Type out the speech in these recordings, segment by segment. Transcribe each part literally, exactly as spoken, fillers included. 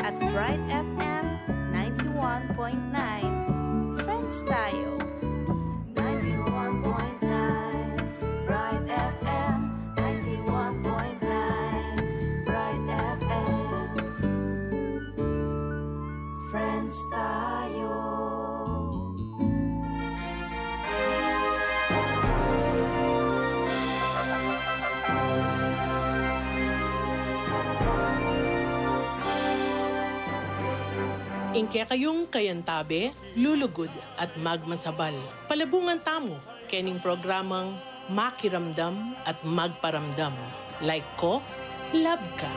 at Bright F M ninety-one point nine. Friends tayo. Ninety-one point nine Bright F M, ninety-one point nine Bright F M. Friends tayo. Ing kekayung kayantabe, lulugud at magmasabal. Palabungan tamu kening programang Makiramdam at Magparamdam. Like ko, love ka.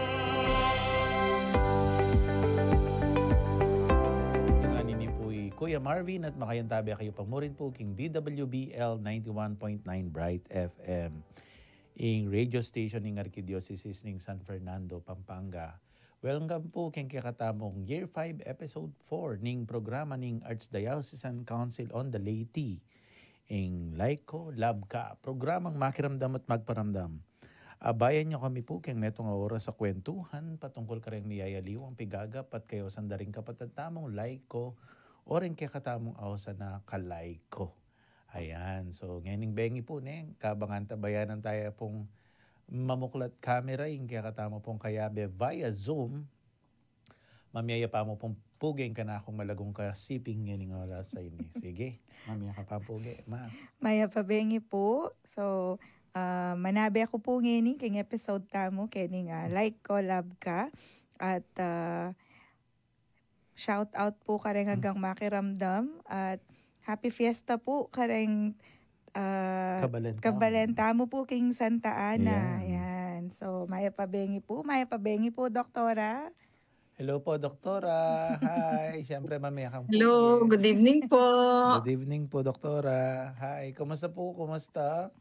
Ngeni pu i Kuya Marvin at makayantabe kayu pa murin pu king D W B L ninety-one point nine Bright F M, ing radio station ning Arkidiosesis ning San Fernando, Pampanga. Welcome pu keng kekatamung Year five, Episode four ning programa ning Archdiocesan Council on the Laity, ing Like Ko, Love Ka, programang Makiramdam at Magparamdam. Abayan yu kami pu keng metung a oras a kwentuhan patungkul kareng miyayaliwang pigagap at kayausan da ring kapatad tamung laiko o reng kekatamung ausan a kalaiko. Ayan. So, ngening bengi pu, ne, kabang antabayanan taya pung mamuklat kamera ing kekatamu pung kayabe via Zoom, mamie ya pa mu pung puge ing kanakung malagung kasiping ngening oras a ini. Sige, mamie ka pa puge, ma. Mayap a bengi pu. So, ah, manabe ku pu ngeni keng episode tamu kening, ah, Like Ko, Love Ka. At, ah, shout out pu kareng agang makiramdam at happy fiesta pu kareng, ah, kabalen tamu. Kabalen tamu pu king Santa Ana. Yan. Yan. So, mayap a bengi pu, mayap a bengi pu, Doktora. Hello po, Doktora. Hi. Siyempre, mamie kang puge. Hello, good evening po. Good evening po, Doktora. Hi. Kumusta po? Kumusta?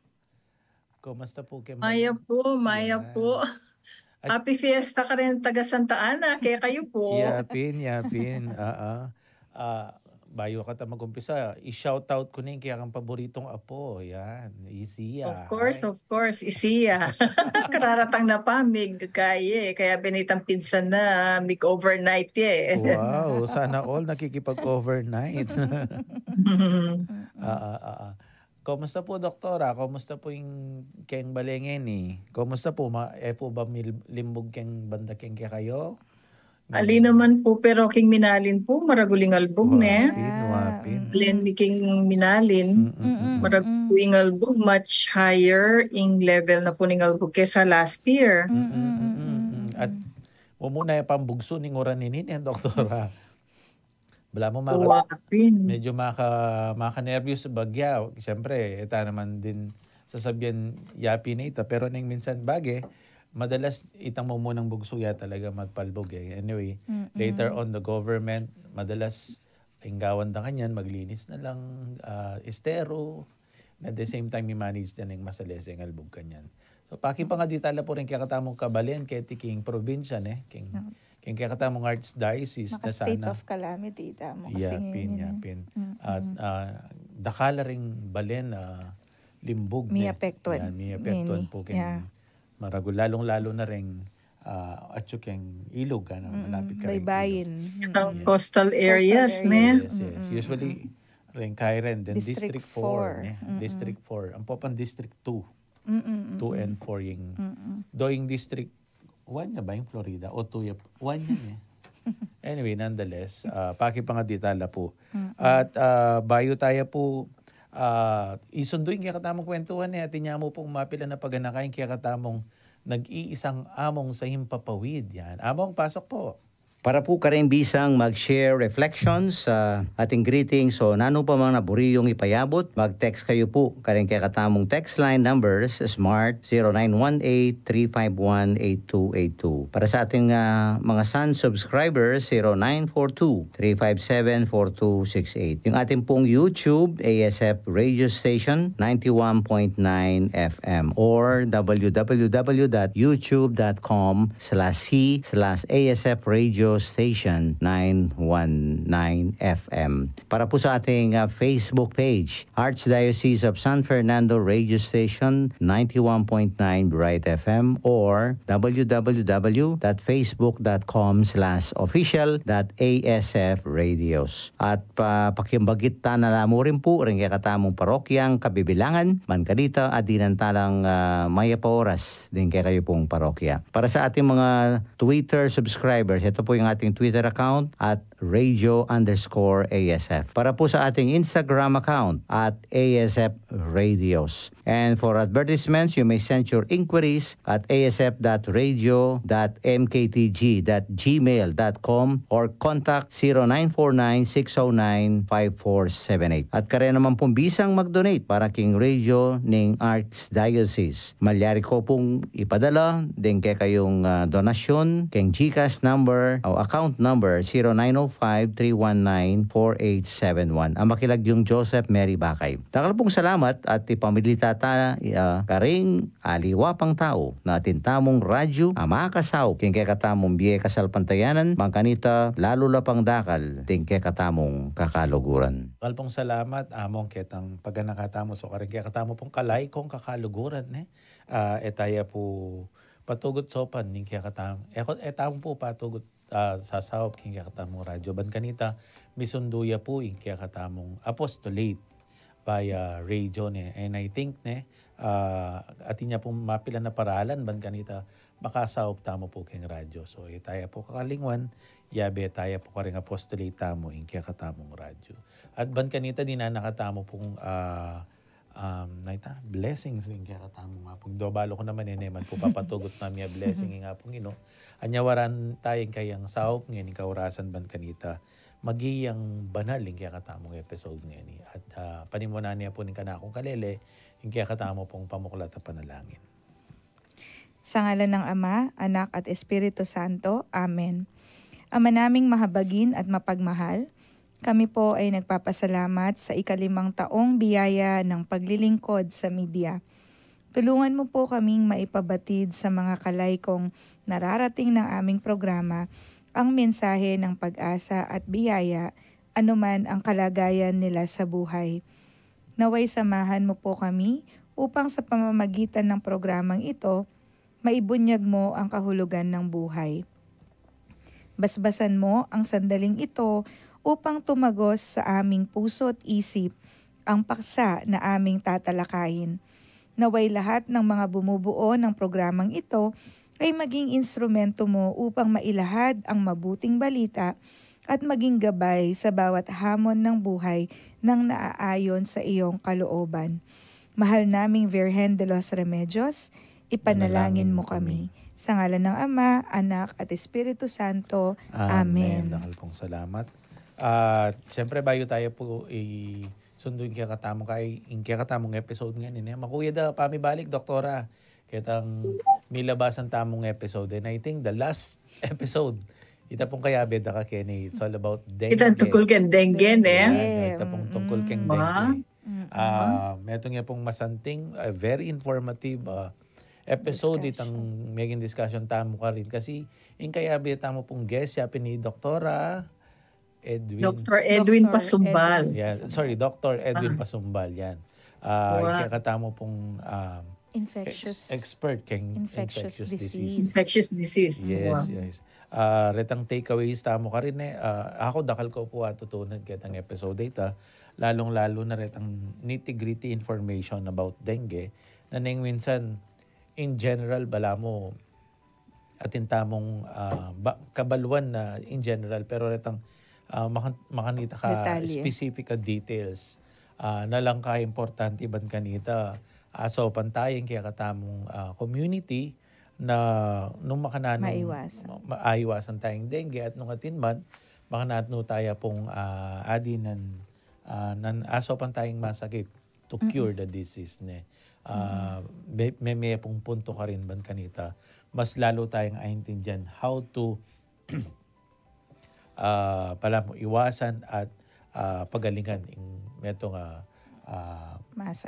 Kumusta po keng... Mayap pu, mayap pu. Yan. At happy fiesta karing taga Santa Ana, kekayu pu. Yapin, yapin. Ah, ah. Ah, bayu kata mag-umpisa, i-shoutout ku ne ing kekang paboritung apu. Yan, i Sia. Of course, of course, i Sia. Kararatang na pa, mig kaye, kaya binitang pinsan na, mig overnight ye. Wow, sana all nakikipag-overnight. Ah, ah, ah, ah. Kumusta pu, Doktora? Kumusta pu ing keng bale ngeni? Kumusta pu? Ma-, e pu ba mil-, limbug keng banda keng kekayu? Ali naman pu, pero king Minalin pu, maragul ing albug, ne? Wapin, wapin. Balen mi king Minalin, mm, mm, mm, maragul pu ing albug, much higher ing level na pu ning albug kesa last year. Mm, mm, mm, mm, mm. At mumuna ya pang bugsu ning uran ini, ne, Doktora? Balamu maka-, wapin, medyo maka-, maka-nervyos bagya. Siyempre, e ta naman din sasabian yapin na ita. Pero neng minsan bage, madalas itang mumunang bugsu ya talaga magpalbug e. Anyway, mm-mm, later on the government, madalas ing gawan da kanyan, maglinis na lang, ah, estero, at the same time, i-manage da ning masalese ing albug kanyan. So, pakipangadi tala pu reng kekatamung kabalen keti king probinsya, ne? King, mm, king kekatamung archdiocese na sana. Maka-state of calamity tamu kasi ngeni, ne? Yapin, yapin. Mm-mm. At, ah, dakal la ring balen, ah, limbug, ne? Miapektuan. Yan, miapektuan pu keng, yeah, maragul, lalung-lalu na reng, ah, atsu keng ilug, ano, mm-mm, malapit kareng ilug. Baybayin. Mm-mm. Coastal areas, ne? Coastal areas. Yes, yes. Mm-mm. Usually, reng Karen, then District four, ne? District four. Mm-mm. District four. Ampo pang District two. Mm-mm, mm-mm. Two and four ing, mm-mm, do ing District one ya ba ing Florida? O two ya, one ya, ne? Anyway, nonetheless, ah, pakipangadi tala pu. Mm-mm. At, ah, bayu taya pu, ah, isundu ing kekatamung kwentuhan, e, atin ya mu pung mapilan a paganaka ing kekatamung nag-iisang among sa himpapawid. Yan. Among, pasok po. Para pu kareng bisang mag-share reflections, ah, ating greetings o nanu pa mang naburi yung ipayabut, mag-text kayu pu kareng kekatamung text line numbers, Smart, zero nine one eight, three five one, eight two eight two. Para sa ating, ah, mga Sun subscribers, zero nine four two, three five seven, four two six eight. Yung atin pung YouTube, A S F Radio Station, ninety-one point nine F M, or W W W dot youtube dot com slash C slash A S F Radio Station nine one nine F M. Para po sa ating, ah, Facebook page, Archdiocese of San Fernando Radio Station ninety-one point nine Bright F M or w w w dot facebook dot com slash official dot a s f radios. At pa, pakimbagit ta na la mu rin po ring kekatamung parokyang kabibilangan, ban kanita, adinan ta lang, ah, mayap a oras ding kekayu pung parokya. Para sa ating mga Twitter subscribers, ito po yung ating Twitter account at radio underscore A S F. Para po sa ating Instagram account at A S F Radios. And for advertisements, you may send your inquiries at a s f dot radio dot m k t g dot gmail dot com or contact zero nine four nine six oh nine five four seven eight. At kare naman pong bisang mag-donate para king radio ning Archdiocese. Malyari ko pong ipadala ding kekayung, ah, donasyon keng GCash number o account number zero nine oh five three one nine four eight seven one. Ang makilagyung Joseph Mary Bakay. Dakal pong salamat at ipamilita ta, ah, karing aliwa pang tau na atin tamung radyo a makasaup king kekatamung bie kasalpantayanan, ban kanita lalu la pang dakal ding kekatamung kakaluguran. Dakal pong salamat, Among, ketang paganaka tamu so karing kekatamu pong kalaykong kakaluguran, ne? Ah, e taya pu patugut saupan ning kekatamu. E, e tamu pu patugut, ah, sasaup king kekatamung radyo. Ban kanita, misundu ya pu ing kekatamung apostolate via radio, ne. And I think, ne, ah, atin ya pung mapilan a paralan ban kanita makasaup tamu pu keng radyo. So, e taya pu kakalingwan, yabe taya pu karing apostolate tamu ing kekatamung radyo. At ban kanita, dinan na katamu pung, ah, um, neta, blessings ing kekatamung Apung. Do balu ku naman, e ne man pu papatugut na mie blessing ing Apung Ginu. Anya waran taya ing kayang saup ngeni, kaurasan ban kanita maging banal ing kekatamung episode ngeni. At, ah, panimunan ne pu ning kanakung kalele ing kekatamu pung pamuklat a panalangin. Sa ngalan ng Ama, Anak, at Espiritu Santo. Amen. Ama naming mahabagin at mapagmahal, kami po ay nagpapasalamat sa ikalimang taong biyaya ng paglilingkod sa media. Tulungan mo po kaming maipabatid sa mga kalaykong nararating ng aming programa ang mensahe ng pag-asa at biyaya, anuman ang kalagayan nila sa buhay. Naway samahan mo po kami upang sa pamamagitan ng programang ito, maibunyag mo ang kahulugan ng buhay. Basbasan mo ang sandaling ito upang tumagos sa aming puso at isip ang paksa na aming tatalakayin. Naway lahat ng mga bumubuo ng programang ito ay maging instrumento mo upang mailahad ang mabuting balita at maging gabay sa bawat hamon ng buhay nang naaayon sa iyong kalooban. Mahal naming Virgen de los Remedios, ipanalangin mo kami. Sa ngalan ng Ama, Anak, at Espiritu Santo. Amen. Amen. Dakal pong salamat. At siyempre, bayu taya pu i sundu ing kekatamung kay, ing kekatamung episode ngeni, ne, makuya da pamibalik, Doktora. Ketang milabasan tamung episode, and I think the last episode, ita pung kayabe da ka keni, it's all about dengue. Itang tungkul keng dengue, ne? Yan, ita pung tungkul keng dengue. Ah, metung ya pung masanting, ah, very informative, ah, episode. Itang maging discussion tamu karin. Kasi ing kayabe tamu pung guest, siya pin i Doktora Edwin. Doktor Edwin Pasumbal. Yeah, sorry, Doktor Edwin Pasumbal, yan. Ah, ing kekatamu pung, ah, infectious, expert keng infectious disease. Infectious disease. Yes, yes. Ah, retang takeaways tamu karin, e. Ah, aku, dakal ku pu atutunan ketang episode a ita, lalung-lalu na retang nitty-gritty information about dengue, na neng minsan, in general, balamu atin tamung, ah, ba-, kabaluan na in general, pero retang, ah, makan-, makanita ka specific a details. Ah, na lang ka importante ban kanita, ah, saupan taya ing kekatamung, ah, community na nung makananung maiwasan, ma-, maiwasan taya ing dengue at nung atin man, makananu taya pung, ah, adinan, ah, nan asaupan taya ing masakit to cure the disease, ne. Ah, me-, me-, mepung punto karin ban kanita. Mas lalu tayang aintindian how to, ah, palamu iwasan at, ah, pagalingan ing metung a, ah,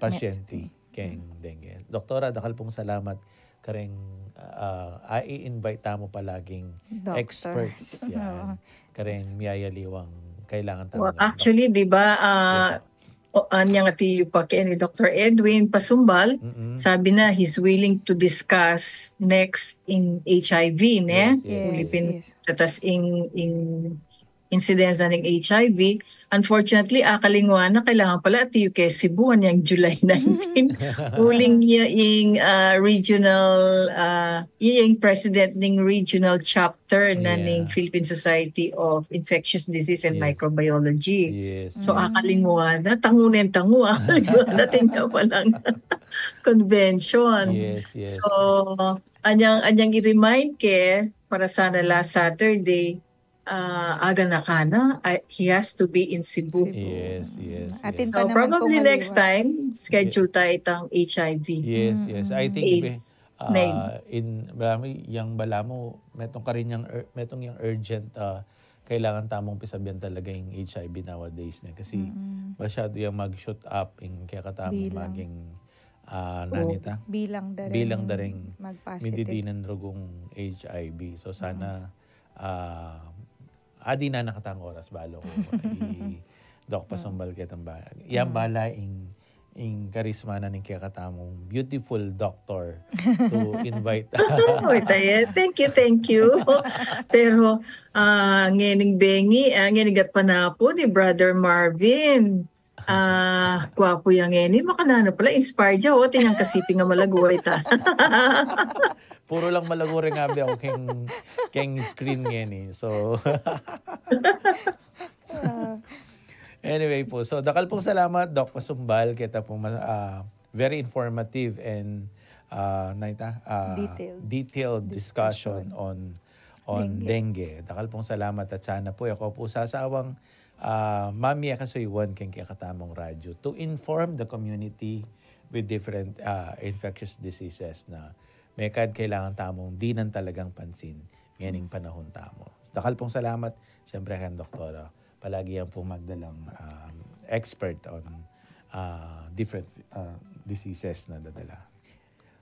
pasyente keng dengue. Doktora, dakal pung salamat. kareng, ah, i-invite tamu palaging experts. Yan. Kareng miyayaliwang kailangan tamu. Well, actually, di ba, ah, o, anya nga tiyu pa keni Doktor Edwin Pasumbal, sabi na he's willing to discuss next in H I V, ne? Yes, yes. Ulipin, tatas ing, ing insidensya ning H I V. Unfortunately, akalingwan na kailangan pala tiyu ke Cebu anyang July nineteen. Uling ya ing, ah, regional, ah, ya ing president ning regional chapter na ning Philippine Society of Infectious Disease and Microbiology. Yes. So, akalingwan na, tangu na ing tangu, akalingwan na, tingnan pa lang convention. Yes, yes. So, anyang, anyang i-remind ke, para sana last Saturday, ah, aganaka na, ah, he has to be in Cebu. Yes, yes, yes. So, probably next time, schedule tayo itang H I V. Yes, yes. I think, ah, in, balamu, yang balamu, metung karin yang ur-, metung yang urgent, ah, kailangan tamung pisabyan talaga ing H I V nowadays na kasi masyado yang mag-shoot up ing kekatamung maging, ah, nanita? Bilang da ring magpositive. Mididinan rugung H I V. So, sana ah, adi na nakatang oras, balu ku i Doc Pasumbal ketang ba. Yang bala ing, ing karisma na ning kekatamung beautiful doctor to invite. Thank you, thank you. Pero, ah, ngening bengi, ah, ngening gatpanapun ni Brother Marvin. Ah, gwapu ya ngeni, makananu pala, inspired ya, o, tinyang kasiping a malagu a ita. Puru lang malagu ring abi aku keng, keng screen ngeni. So, anyway po. So, dakal pung salamat, Doc Pasumbal, keta pung ma-, ah, very informative and, ah, naita, ah, detailed discussion on, on dengue. Dakal pung salamat at sana po, e ko po sasawang ah, mamie kasuyuan keng kekatamung radyo to inform the community with different, ah, infectious diseases na mekad kailangan tamung dinan talagang pansin ngening panahun tamu. Dakal pung salamat, siyempre, kang Doktora. Palagi yan pung magdalang, um, expert on, ah, different, ah, diseases na dadala.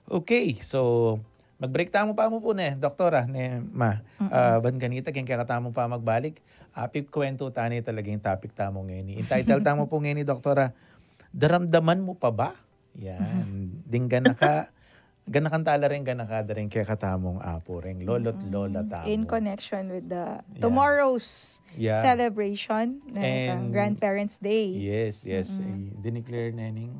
Okay, so, mag-break tamu pamu pu ne, Doktora, ne, Ma. Ah, ban kanita, keng kekatamung pamagbalik, ah, pikuwentu tane talaga ing topic tamu ngeni. Ing title tamu pu ngeni, Doktora, Daramdaman Mu Pa Ba? Yan. Ding ganaka, ganakan tala ring ganaka da ring kekatamung apu, ring lolo't lola tamu. In connection with the tomorrow's celebration, na grandparents' day. Yes, yes. I-declare na ning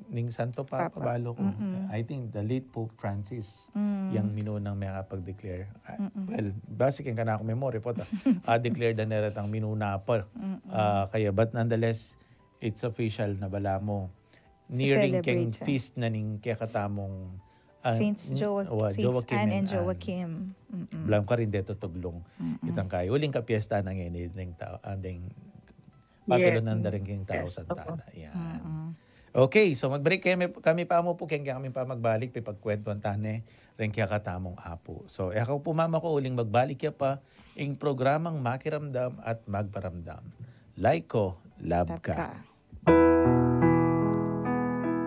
ning Santo Papa, balu ku. I think the late Pope Francis yang minunang mekapag-declare. Ah, well, base keng kanaku memory pu, ta, ah, declare da ne retang minuna pa. Ah, kaya, but nonetheless, it's official na balamu. Nearing keng feast na ning kekatamung, ah, Saints Joa-, Saints Anne and Joachim. Balamu karin deto tuglung. Itang kaya uling kapiesta na ngeni ding tau, ah, ding patulunan da rin keng tau Santa Ana. Yan. Okay, so mag-break kami, kami pamu pu, keng kami pamagbalik, pipagkwentuan tane ring kekatamung apu. So, e ku pu mamaku uling magbalik ya pa ing programang Makiramdam at Magparamdam. Like ko, love ka.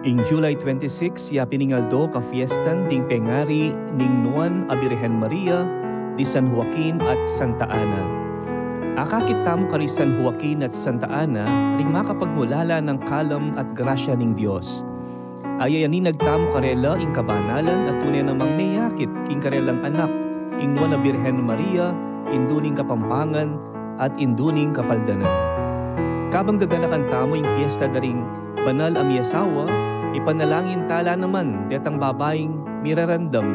Ing July twenty-six, ya pin ing aldo kapiestan ding pengari ning Nuan a Birhen Maria, di San Joaquin at Santa Ana. Akakit tamu kari San Joaquin at Santa Ana ring makapagmulala nang kalam at grasya ning Dios. Ayayanin tamu karela ing kabanalan a tune namang meyakit king karelang anak, ing Nuan a Birhen Maria, Indu ning Kapampangan, at Indu ning Kapaldanan. Kabang gaganakan tamu ing piesta da ring banal a miasawa, ipanalangin tala naman detang babaing miraramdam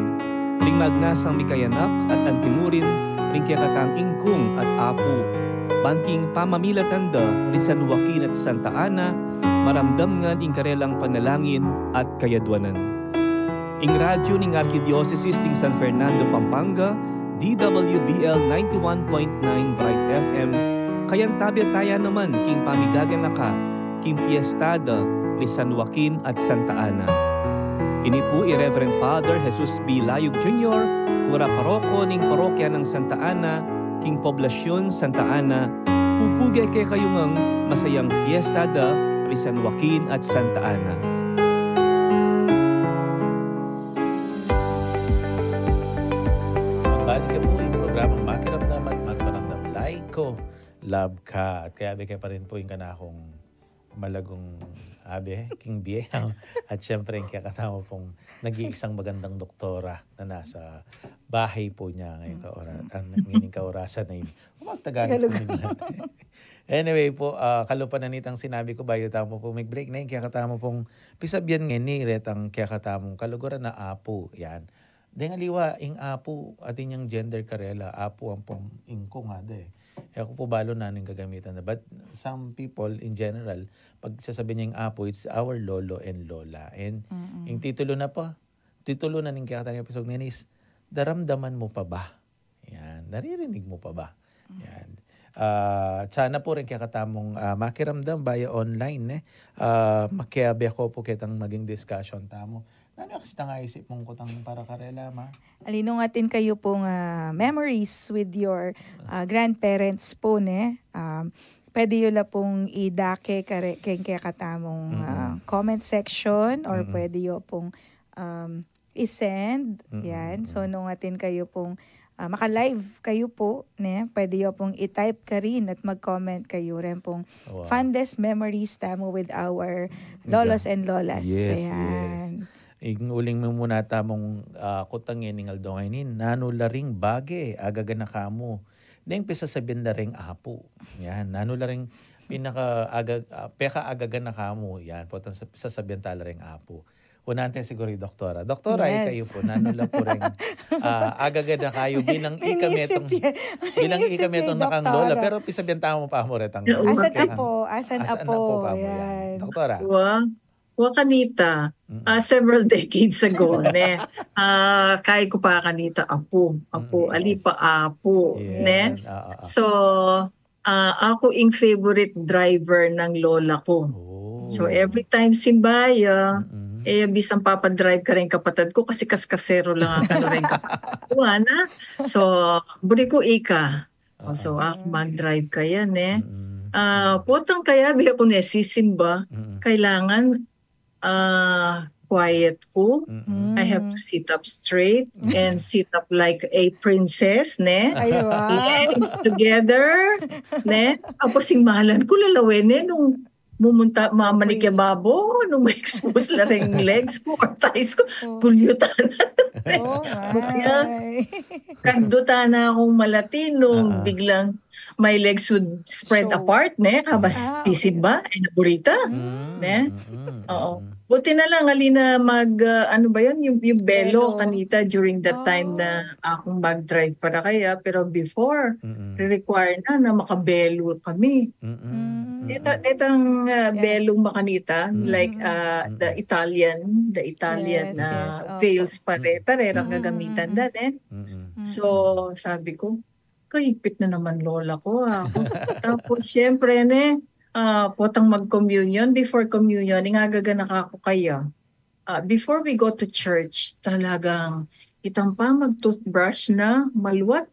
ring magnasang mikayanak at antimurin ring kekatang ingkung at apu. Ban king pamamilatan da ri San Joaquin at Santa Ana, maramdam ngan ing karelang panalangin at kayadwanan. Ing radyu ning Arkidiosesis ning San Fernando, Pampanga, D W B L ninety-one point nine Bright F M, kayantabe taya naman king pamigaganaka king piesta da ri San Joaquin at Santa Ana. Ini pu i Reverend Father Jesus B. Layug Junior, kura paroko ning parokya nang Santa Ana, king Poblacion Santa Ana, pupuge kekayu ngang masayang piesta da ri San Joaquin at Santa Ana. Balik ke pu ing programang Makiramdam at Magparamdam. Like ko, love ka. At kaya abe ke pa rin pu ing kanakung malagung abe, king bie. At siyempre, ing kekatamu pung nag-iisang magandang doktora na nasa bahay po niya ngayong kaora-, ah, ngayong kaorasan na yun. Magtagalog Tagalog. po naman. Anyway po, ah, kalupa na nitang sinabi ko, bayu tamu po mag-break na, ing kekatamu pung pisabian ngeni retang kekatamung kaluguran na apu, yan. Deng aliwa, ing apu, atin yang gender karela, apu ampong ingkung ada e. E ku pu balu nanu ing gagamitan na. But some people, in general, pag sasabian yang apu, it's our lolo and lola. And Mm-mm. ing titulu na pa, titulu na ning kekatang episode ngeni is, Daramdaman Mo Pa Ba? Yan, naririnig mo pa ba? Yan. Ah, sana po rin kekatamung, ah, makiramdam via online, ne? Ah, makiabe ko po ketang maging discussion tamu. Nanu kasi tang aisip mung kutang para karela, ma? Alinung atin kayu pung, ah, memories with your, ah, grandparents po, ne? Um, pwede yu la pung idake kare-, keng kekatamung, Mm-mm. ah, comment section or Mm-mm. pwede yu pung, um, i-send. Mm-mm. Yan. So, Mm-mm. nung atin kayu pung, ah, maka-live kayu po, ne? Pwede yu pung i-type karin at mag-comment kayu rin pung Wow. fondest memories tamu with our lolos Ga- and lolas. Yes, Ayan. yes. Ing uling mumuna tamung, ah, kutang ning aldo ngeni, nanu la ring bage agaga na kamu? Deng pisasabian la ring apu. Yan, nanu la ring pinaka-aga-, ah, peka-agaga na kamu? Yan, potang sa-, sasabian ta la ring apu. Unahan te siguru i doktora. Doktora, Yes. ikayu po, nanu la pu ring, ah, agaga na kayu bilang ika Inisip metung, ya. bilang Inisip ika ya i metung nakang lola, doktora. pero pisabian tamu pa mu retang Oo. Asan Asan apo? Asan asan apo? apo pa mu yan? Yan. Doktora. Wa, wa kanita, Mm. ah, several decades ago, ne? Ah, kaya ku pa kanita, apu, apu, Mm, ali yes. pa apu, Yes. ne? Ah, ah, ah. So, ah, aku ing favorite driver ng lola ko. Oh. So, every time simbaya, Mm-mm. eh, bisan papadrive ka rin kapatad ko, kasi kaskasero lang ang ano rin kapatad ko, ana? So, buri ko ika. O, so, Ah. ako mag-drive kaya, ne? Mm-mm. Ah, Mm-mm. potang kaya, biya ko ne, sisimba, Mm-mm. kailangan, ah, quiet ko. Mm-mm. I have to Mm. sit up straight Mm. and sit up like a princess, ne? Ay, wow. Legs together, ne? Tapos, sing malan ko, lalawen, ne? Nung mumunta, mamanik Okay. ya babo, nung ma-expose la ring legs ko or thighs ko, Oh. gulyutan. Oh, Kaya, my. kagdutan na akong malatin nung Ah, ah. biglang my legs would spread So, apart, ne? Kabas Ah, okay. sisimba, eh, naburita. Mm, Ne? mm, mm, Oo. mm. Buti na lang, ali na mag, ah, ano ba yun? Yung, yung belo Belo. kanita during that time Oh. na akong mag-drive para kaya. Pero before, Mm. re-require na na makabelo kami. Mm, mm, Mm. Ita, mm. itang, ah, Yeah. belong makanita, Mm. like, ah, the Mm. Italian, the Italian Yes, na yes. Opo. veils pa re, Mm. tarerang Mm, gagamitan mm, mm. dan, eh. Mm. Mm. So, sabi ko, "Kaipit na naman lola ko, ah." Tapos, syempre, ne, ah, potang mag-communion, before communion, ingagaganaka ko kaya. Ah, before we go to church, talagang itang pamag-toothbrush na maluwat,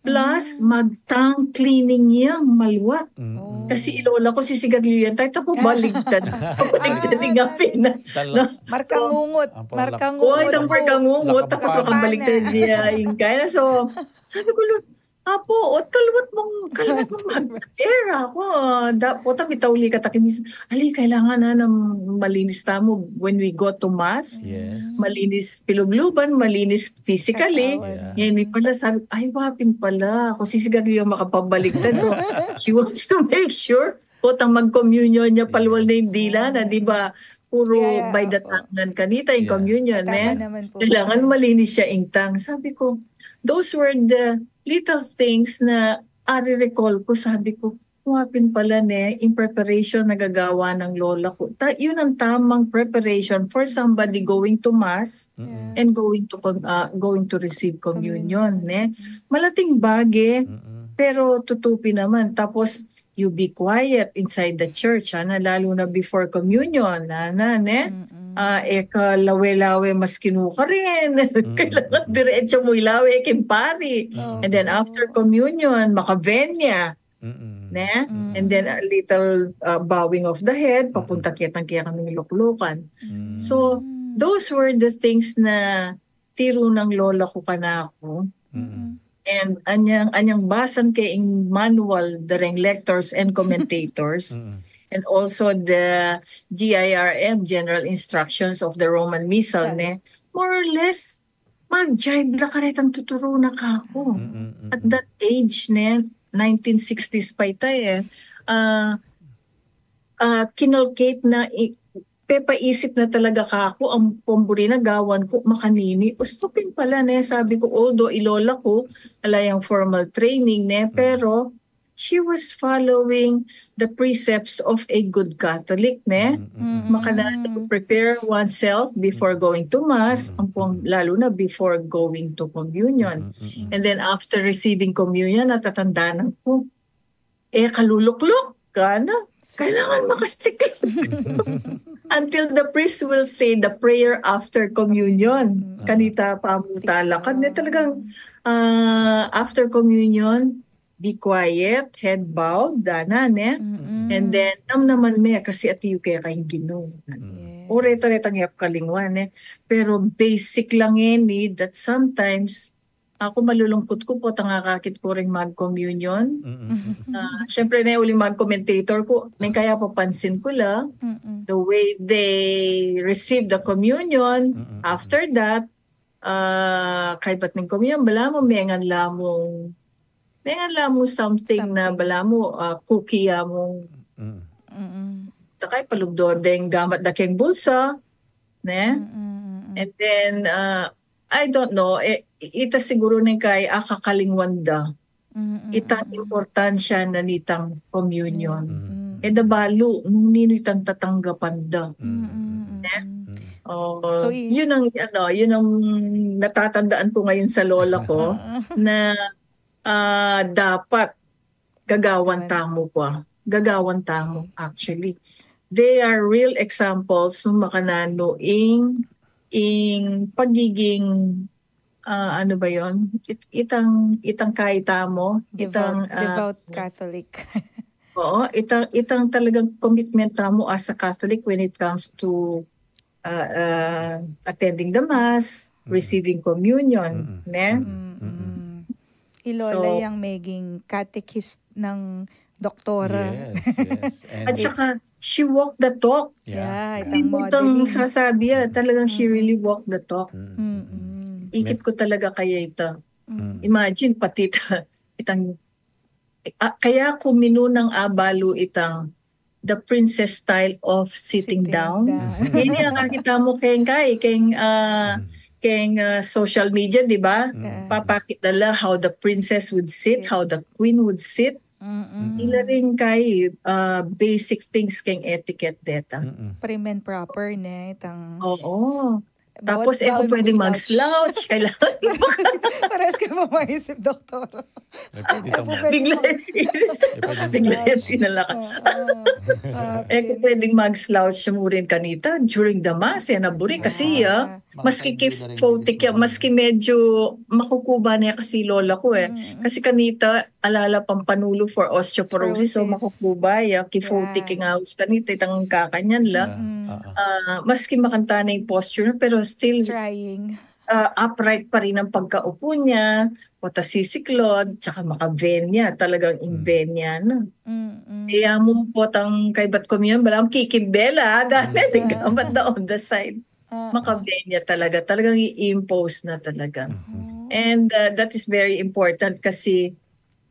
plus Mm. mag-tongue cleaning ya maluwat. Mm. Oh. Kasi i lola ko sisigarilyo yan, tayo tapo baligtad. Baligtad Ah. yung apin na. Tala- No? Markangungot. Apo, lak- Markangungot. Oh, itang markangungut, tapos Lakabana. makabaligtad ya yung kaya. So, sabi ko, "Lord, apo, o, kaluwat mong, kaluwat mong mag-, era ako, ah, da-, puta, mitauli ka takimis. Ali, kailangan na, na malinis tamu when we go to mass. Yes. Malinis pilubluban, malinis physically." Katawan. Yeah. Ngayon, yung pala, sabi, "Ay, wapin pala. Ako sisigarilyo makapabaligtad." So, she wants to make sure, putang mag-communion niya, paluwal na yung Yes. dila na, di ba? Puro Yeah, yeah, by the opo. tongue nan kanita yung Yeah. communion, Tama eh. naman po. Kailangan malinis siya ing tongue. Sabi ko, those were the little things na ari-recall ko. Sabi ko, "Wapin pala, ne, in preparation na gagawa ng lola ko." Ta-, yun ang tamang preparation for somebody going to mass Mm-mm. Yeah. and going to con-, ah, going to receive communion, Communion. ne? Malating bage, Mm-mm. pero tutupi naman. Tapos, you be quiet inside the church, ana, lalo na before communion, ana, ne? Mm-mm. Ah, e ka lawe-lawe mas kinuka rin. Mm-mm. Kailangan diretso mo ilawe king pari. Mm-mm. And then after communion, makavenia, Mm-mm. ne? Mm. And then a little, ah, bowing of the head, Mm-mm. papunta kitang kaya kaming luklukan. Mm. So, Mm. those were the things na tiru ng lola ko kanaku. And anyang, anyang basan ke ing manual dareng lectors and commentators, and also the G I R M, General Instructions of the Roman Missal, ne? More or less, mag-jibe la karetang tuturu na kaku. At that age, ne, nineteen sixties pa ita, eh. Ah, ah, kinulkate na, i-, pepaisip na talaga kaku ampong buri na gawan ku makanini. Ustu pin pala, ne, sabi ku, although i lola ku, ala yang formal training, ne, pero she was following the precepts of a good Catholic, ne? Makananu prepare oneself before going to mass, ampong, lalo na before going to communion. And then after receiving communion, natatandanan ku, e ka lulukluk, gana. Kailangan makasiklop. Until the priest will say the prayer after communion. Kanita pa mu talakad. Ne, talagang, ah, after communion, be quiet, head bowed, dana, ne? And then, namnaman me, kasi atiu keka ing Ginu. O reta-retang e ku kalingwan, ne? Pero basic lang ini, that sometimes, aku malulungkut ku potang akakit ku ring mag-communion. Ah, syempre, ne, uling mag-commentator ku, ne, kaya papansin ku la, the way they receive the communion, after that, ah, kaybat ning communion, balamu, mengan la mung, mengan la mung something na balamu, ah, cookie ya mung, takay palugdo deng gamat da keng bulsa, ne? And then, ah, I don't know, eh, ita siguru ning kay akakalingwan da itang importansya na nitang communion. E da balu nung ninu itang tatanggapan da. Ne? O, so, i- yun ang, ano, yun ang natatandaan ko ngayon sa lola ko na, ah, dapat gagawan tamu pa. Gagawan tamu, actually. They are real examples nung makananu ing, ing pagiging, ah, ano ba yon? It-, itang, itang kaita mo, itang, ah, devout Catholic. Oo, itang, itang talagang commitment tamu as a Catholic when it comes to, ah, ah, attending the Mass, receiving communion, ne? I lola yang meging catechist ng doktora. Yes, yes. And at saka, she walked the talk. Yeah, itang modeling. Itang sasabi, ah, talagang she really walked the talk. Ikit ko talaga kaya ita. Imagine, pati ita, itang, ah, kaya ku minunang abalu itang the princess style of sitting down. Ini ang akakita mu keng kay, keng, ah, keng, ah, social media, di ba? Papakit da la how the princess would sit, how the queen would sit. Ila ring kay, ah, basic things keng etiquette deta. Prim and proper, ne? Itang, oo. Tapos, e ku pwedeng mag-slouch. Kailangan. Parehas kayo maisip, doktor. Bigla, bigla pinalakas. E ku pwedeng mag-slouch mu rin kanita during the mass, e na buri kasi, ah, maski kifotic ya, maski medyo makukuba na ya kasi lola ku, eh. Kasi kanita, ala la pang panulu for osteoporosis, so makukuba ya, kifotic ing aus kanita, itang kakanyan la. Ah, maski makanta na ing posture, pero still, ah, upright pa rin ang pagkaupo niya, o ta sisiklod, tsaka maka-bend ya, talagang ing bend ya, no? Kaya mu potang kaybat communion, balamu kikimbela, dahil di gamat na on the side. Maka-bend ya talaga, talagang i-impose na talaga. And, ah, that is very important kasi,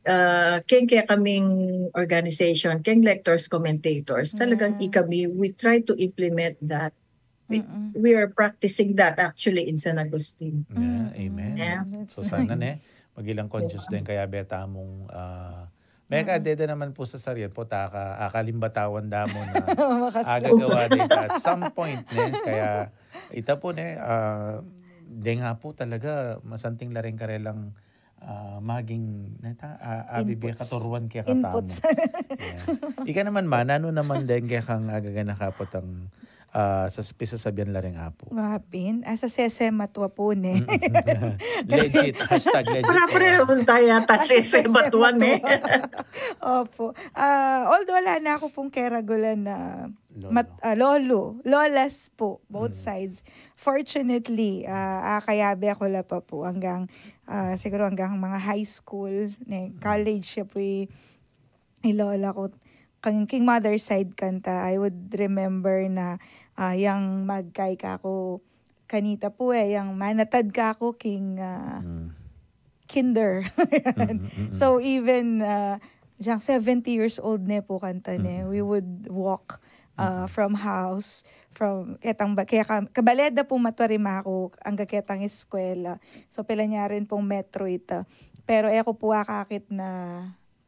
ah, keng kekaming organization, keng lectors, commentators, talagang ikami, we try to implement that. We, we are practicing that actually in San Agustin. Yeah, amen. So, sana ne, magilang conscious din kaya beta mung, ah, meka dede naman po sa sarian po, taka, akalimbatawan da mu na agagawa dita at some point, ne? Kaya, ita po, ne, ah, de nga po talaga, masanting la rin karelang, ah, maging, neta, ah, abibie katuruan kaya katamu. Ika naman, ma, nanu naman din kaya kang agaganaka potang, ah, sa pisasabian la ring apu. Mapin, ah, sa sese matua pu, ne? Legit, hashtag legit. Para pareho tayo yata, sese matua, ne? Opo. Ah, although wala na ako pung keragulan na mat, ah, lolo, lolas po, both sides. Fortunately, ah, ah, kayabe ako la pa po hanggang, ah, siguro hanggang mga high school, ne, college siya po i lola ko. King, king mother side kanta, I would remember na, ah, yang magkai ka ko kanita po eh, yang manatad ka ko king, ah, kinder. So even uh, diyang seventy years old ne po kanta ne, we would walk uh, from house, from ketang ba, kaya ka, kabaleda po matwarima ako ang ketang eskwela. So pila niya rin pong metro ita. Pero e ko po akakit na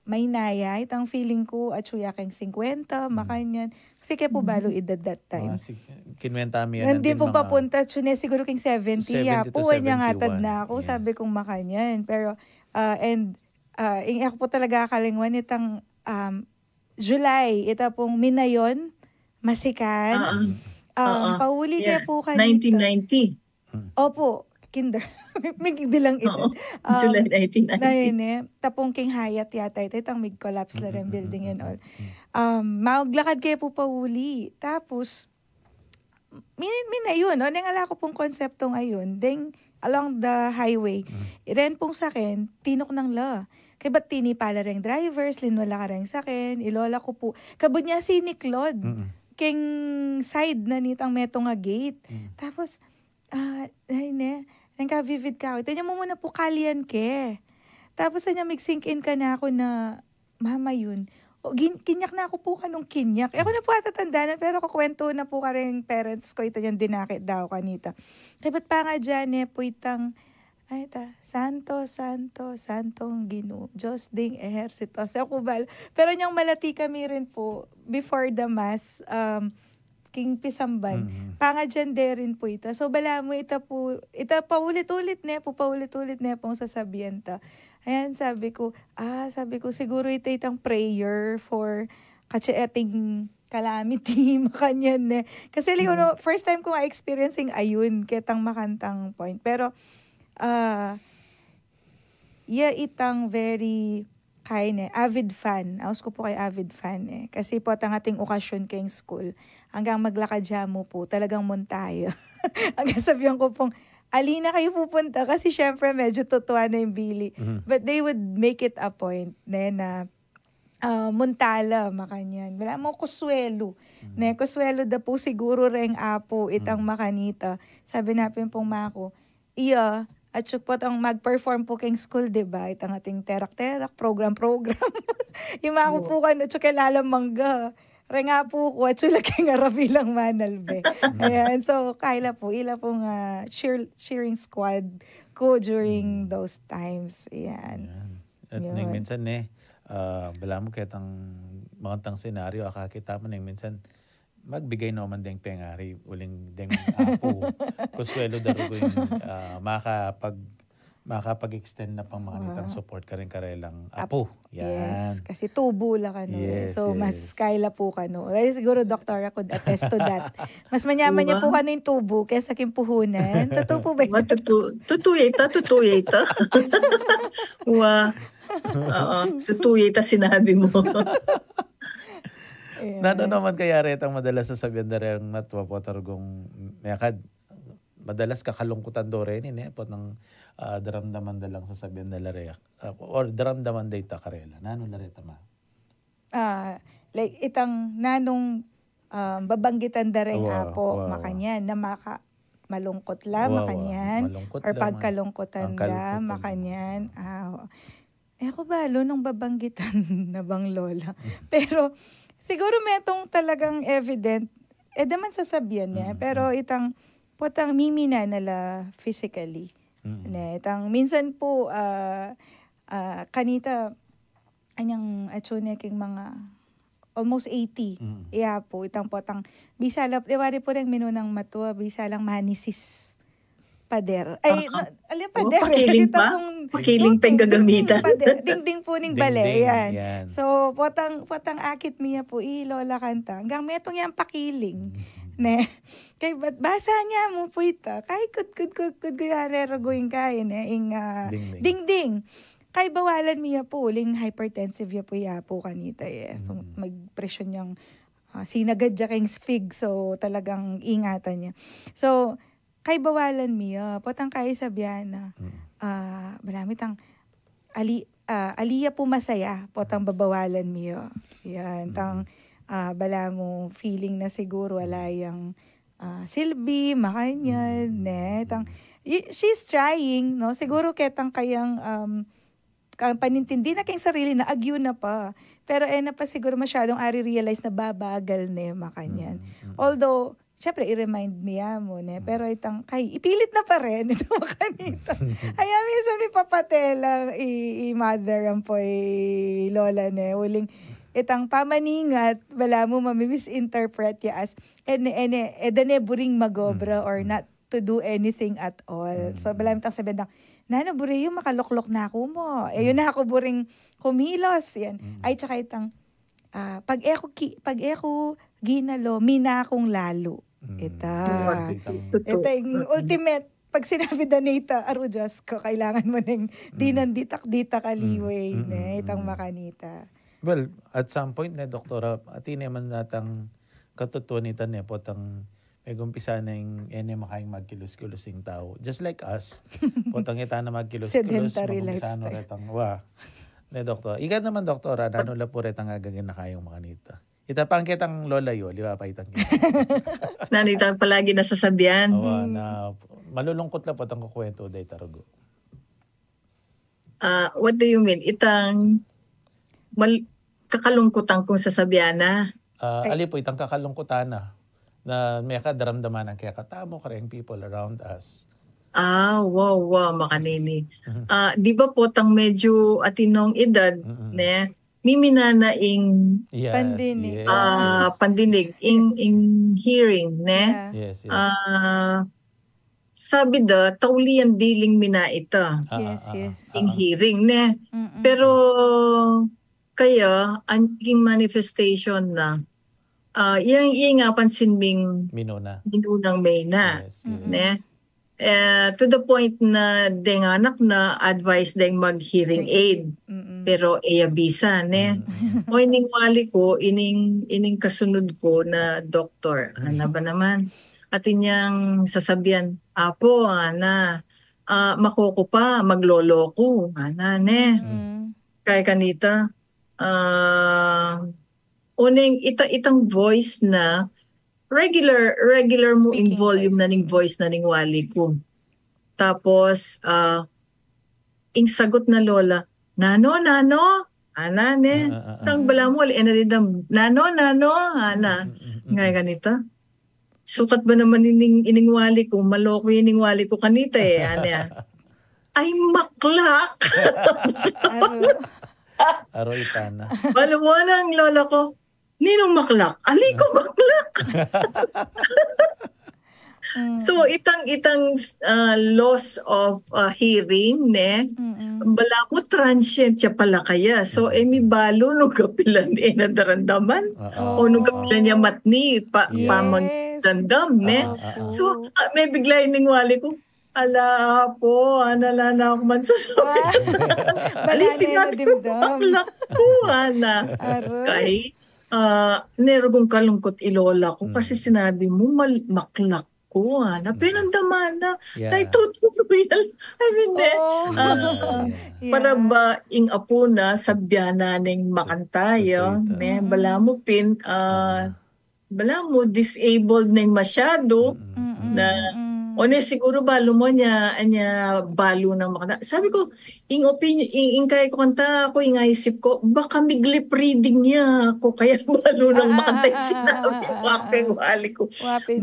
may naya, itang feeling ko, at suya keng singkwenta, makanyan. Kasi kaya po balo edad that time. Kinwenta mi yan. Nandin po papunta, tsune siguro king seventy, ya po, wanya ngatad na ako, sabi kong makanyan. Pero, ah, and, ah, ing ako po talaga kalingwan itang, um, July, ita pong Minayon, Masikan. Um, pauli kaya po kanita. nineteen ninety. Opo, kinder. Mig bilang edad. Oo, July nineteen ninety. Tapong king Hyatt yata ito, itang mig-collapse la rin building and all. Um, maglakad kayo po pauli. Tapos, min, min ayun, no? Neng ala ko pong konseptong ayun. Deng along the highway. Iren pong saken, tinok nang la. Kaya ba't tinipa la reng drivers, linwala ka reng saken, ilola ko po. Kabud niya siniklod. King side na nitang meto nga gate. Tapos, ah, ay ne, nang ka-vivid ka ako. Ito niya mo muna po kalian ke. Tapos niya mig-sink in ka na ako na, mama yun. O, gin, kinyak na ako po kanung kinyak. E ko na po atatandanan, pero kukwento na po karing parents ko, ito niyang dinakit daw kanita. Kaya ba't pa nga dyan eh, po itang, ay ta, santo, santo, santong ginu, Diyos ding ehersito. Sa kubal. Pero niyang malati kami rin po, before the mass, um, king pisamban. Pangadyan de rin po ita. So, bala mo, ita po, ita paulit-ulit ne po, paulit-ulit ne pong sasabian ta. Ayan, sabi ko, ah, sabi ko, siguro ita itang prayer for katsa eting calamity, makanyan ne. Kasi, like, ano, first time ko nga experiencing ayun, ketang makantang point. Pero, ah, iya itang very, kaya ne, avid fan. Aus ko po kay avid fan eh. Kasi po, at ang ating okasyon kayong school, hanggang maglakad siya mo po, talagang muntayo. Hanggang sabihan ko pong, ali na kayo pupunta? Kasi syempre, medyo tutuwa na yung bili. But they would make it a point ne, na ah, muntala, makanyan. Wala mo kuswelo. Ne, kuswelo da po siguro reng apo itang makanita. Sabi na pin pong mako, iya, at suk po tang mag-perform po keng school, di ba? Itang ating terak-terak, program-program. Yung mako po kan, at suk lalamangga. Reng apo ko, at sula keng arabilang manalbe. Ayan, so, kaila po, ila pong ah, cheer, cheering squad ko during those times. Ayan. At neng minsan ne, ah, bala mo ketang makantang senaryo, akakita mo neng minsan, magbigay naman deng pengari, uling deng apo, kuswelo da rugu yung, ah, makapag, makapag-extend na pang makanitang support karing karelang apo. Yan. Yes, kasi tubo la kanu eh. So, mas kaila po kanu. Ay, siguro, Doktora could attest to that. Mas manyaman niya po kanu yung tubo kesa king puhunan. Totoo po ba ito? Totoo, totoo ya ita, totoo ya ita. Wa. Oo, totoo ya ita sinabi mo. Nanu naman kaya retang madalas sasabian da reng matwa po tarugong mekad, madalas kakalungkutan do reni, ne? Pot nang, ah, daramdaman da lang sasabian da la re, ah, or daramdaman da ita karela. Nanu la reta, ma? Ah, like, itang nanung, ah, babanggitan da reng apo, makanyan, na maka, malungkot la, makanyan, or pagkalungkutan da, makanyan. Ah, e ko balo nung babanggitan na bang lola. Pero, siguro metong talagang evident, e daman sasabian niya, pero itang, potang mimina na la physically. Ne, itang, minsan po, ah, ah, kanita, anyang atsu ne king mga almost eighty. Iya po, itang potang, bisa la, e wari po reng minunang matua, bisa lang manisis. Pader. Ay, no, ali pader. Pakiling pa? Pakiling pa yung gagamitan. Dingding po ning bale. Yan. So, potang, potang akit miya po, i lola kanta. Hanggang metong yan pakiling. ne? Kay bat basa ne mu pu ita, kay kud, kud, kud, kud, kud, yan, reruguin kay, ne? Ing, ah, dingding. Dingding. Kay bawalan mi ya pu, uling hypertensive ya pu, ya pu kanita, eh. So, magpresyon yang, ah, sinagad ya keng sphig, so, talagang ingatan ya. So, kay bawalan mi ya, potang kay sabian na, ah, balamu itang, ali, ah, ali ya pu masaya, potang babawalan mi ya. Yan, tang, ah, balamu feeling na siguro, ala yang, ah, silbi, makanyan, ne? Tang, y- she's trying, no? Siguro ketang kayang, um, ka- panintindi na keng sarili na agyu na pa. Pero e na pa siguro masyadong ari-realize na babagal ne, makanyan. Although, syempre, i-remind mi ya mu, ne? Pero itang, kay, ipilit na pa rin itang makanita. Kaya minsan mi papatelang i, i mother, ampo i lola, ne? Uling, itang pamaningat, balamu mami-misinterpret ya as, ene, ene, e da ne buring mag-obra or not to do anything at all. So, balamu itang sabian dang, "Nanu, buri yu makalukluk na ku mu. E yu na ku buring kumilos." Yan. Ay, tsaka itang, ah, pag e ku ki-, pag e ku ginalo, mina kung lalu. Ita. Ita ing ultimate. Pag sinabi da ne ita, "Aru, Diyos ko, kailangan mu neng dinan ditak-ditak a liway," ne, itang makanita. Well, at some point ne, Doktora, atin ne man natang katutuan ita ne, potang megumpisa neng e ne makayang magkilos-kilos ing tau. Just like us, potang ita na magkilos-kilos, sedentary lifestyle. Megumpisa na retang, wa. Ne, Doktora. Ika naman, Doktora, nanu la pu retang agagin na kayang makanita? Ita pang ketang lola yu, aliwa pa itang kita. Nanu itang palagi na sasabian? Awa, na malulungkut la potang kukuwentu da ita rugu. Ah, what do you mean? Itang mal-, kakalungkutan kung sasabian na? Ah, ali pu itang kakalungkutan na, na mekadaramdaman nang kekatamu, kareng people around us. Ah, wow, wow, makanini. Ah, di ba potang medyo atin nong edad, ne? Mimina na ing, yes, pandinig. Ah, pandinig, ing, ing hearing, ne? Yes, yes. Ah, sabi da, taulian diling mina ita. Yes, yes. Ing hearing, ne? Pero, kaya, an, ing manifestation na, ah, yang, yang apansin ming minuna. Minunang may na. Yes, yes. Ne? Eh, to the point na deng anak na advice deng mag-hearing aid. Pero e ya bisa, ne? O ining wali ku, ining, ining kasunud ku na doktor. Ana ba naman? Atin yang sasabian, "Apo, ana, ah, makuku pa, maglolo ku." Ana, ne? Kaya kanita, ah, uneng ita-, itang voice na, regular, regular mu ing volume na ning voice na ning wali ku. Tapos, ah, ing sagot na lola, "Nano, nano?" Ana, ne? Tang balamu, e na dindam, "Nano, nano?" Ana. Ngaya kanita. Sukat ba naman ining, ining wali ku, maloko ining wali ku kanita, e, ana. "Ay, maklak." Aru. Aru, ita na. Balamu nang lola ku, "Ninung maklak?" "Ali ku maklak." So, itang, itang, ah, loss of, ah, hearing, ne? Balamu transient ya pala kaya. So, e mi balu nung kapilan e na daramdaman. O nung kapilan ya matni, pa, pamagdamdam, ne? So, ah, mebigla ining wali ku, "Ala, apo, ana, ala na ku man sasabi." Balamu na dimdam. Maklak ku, ana. Aru. Kay, ah, ne, rugung kalungkut i lola ku kasi sinabi mu, mal-, maklak ku, ana. Penandam na. Kay tutu yan. I mean, ne? Para ba ing apu na, sabian na neng makanta ya, ne? Balamu pin, ah, balamu disabled neng masyadu na, o ne, siguro balu mu anya, anya balu nang makanta. Sabi ku, ing opinion, ing, ing kaya ku kanta, aku, ing isip ku, baka mig lip reading ya aku, kaya balu nang makanta ing sinabi ku, aku, ing wali ku.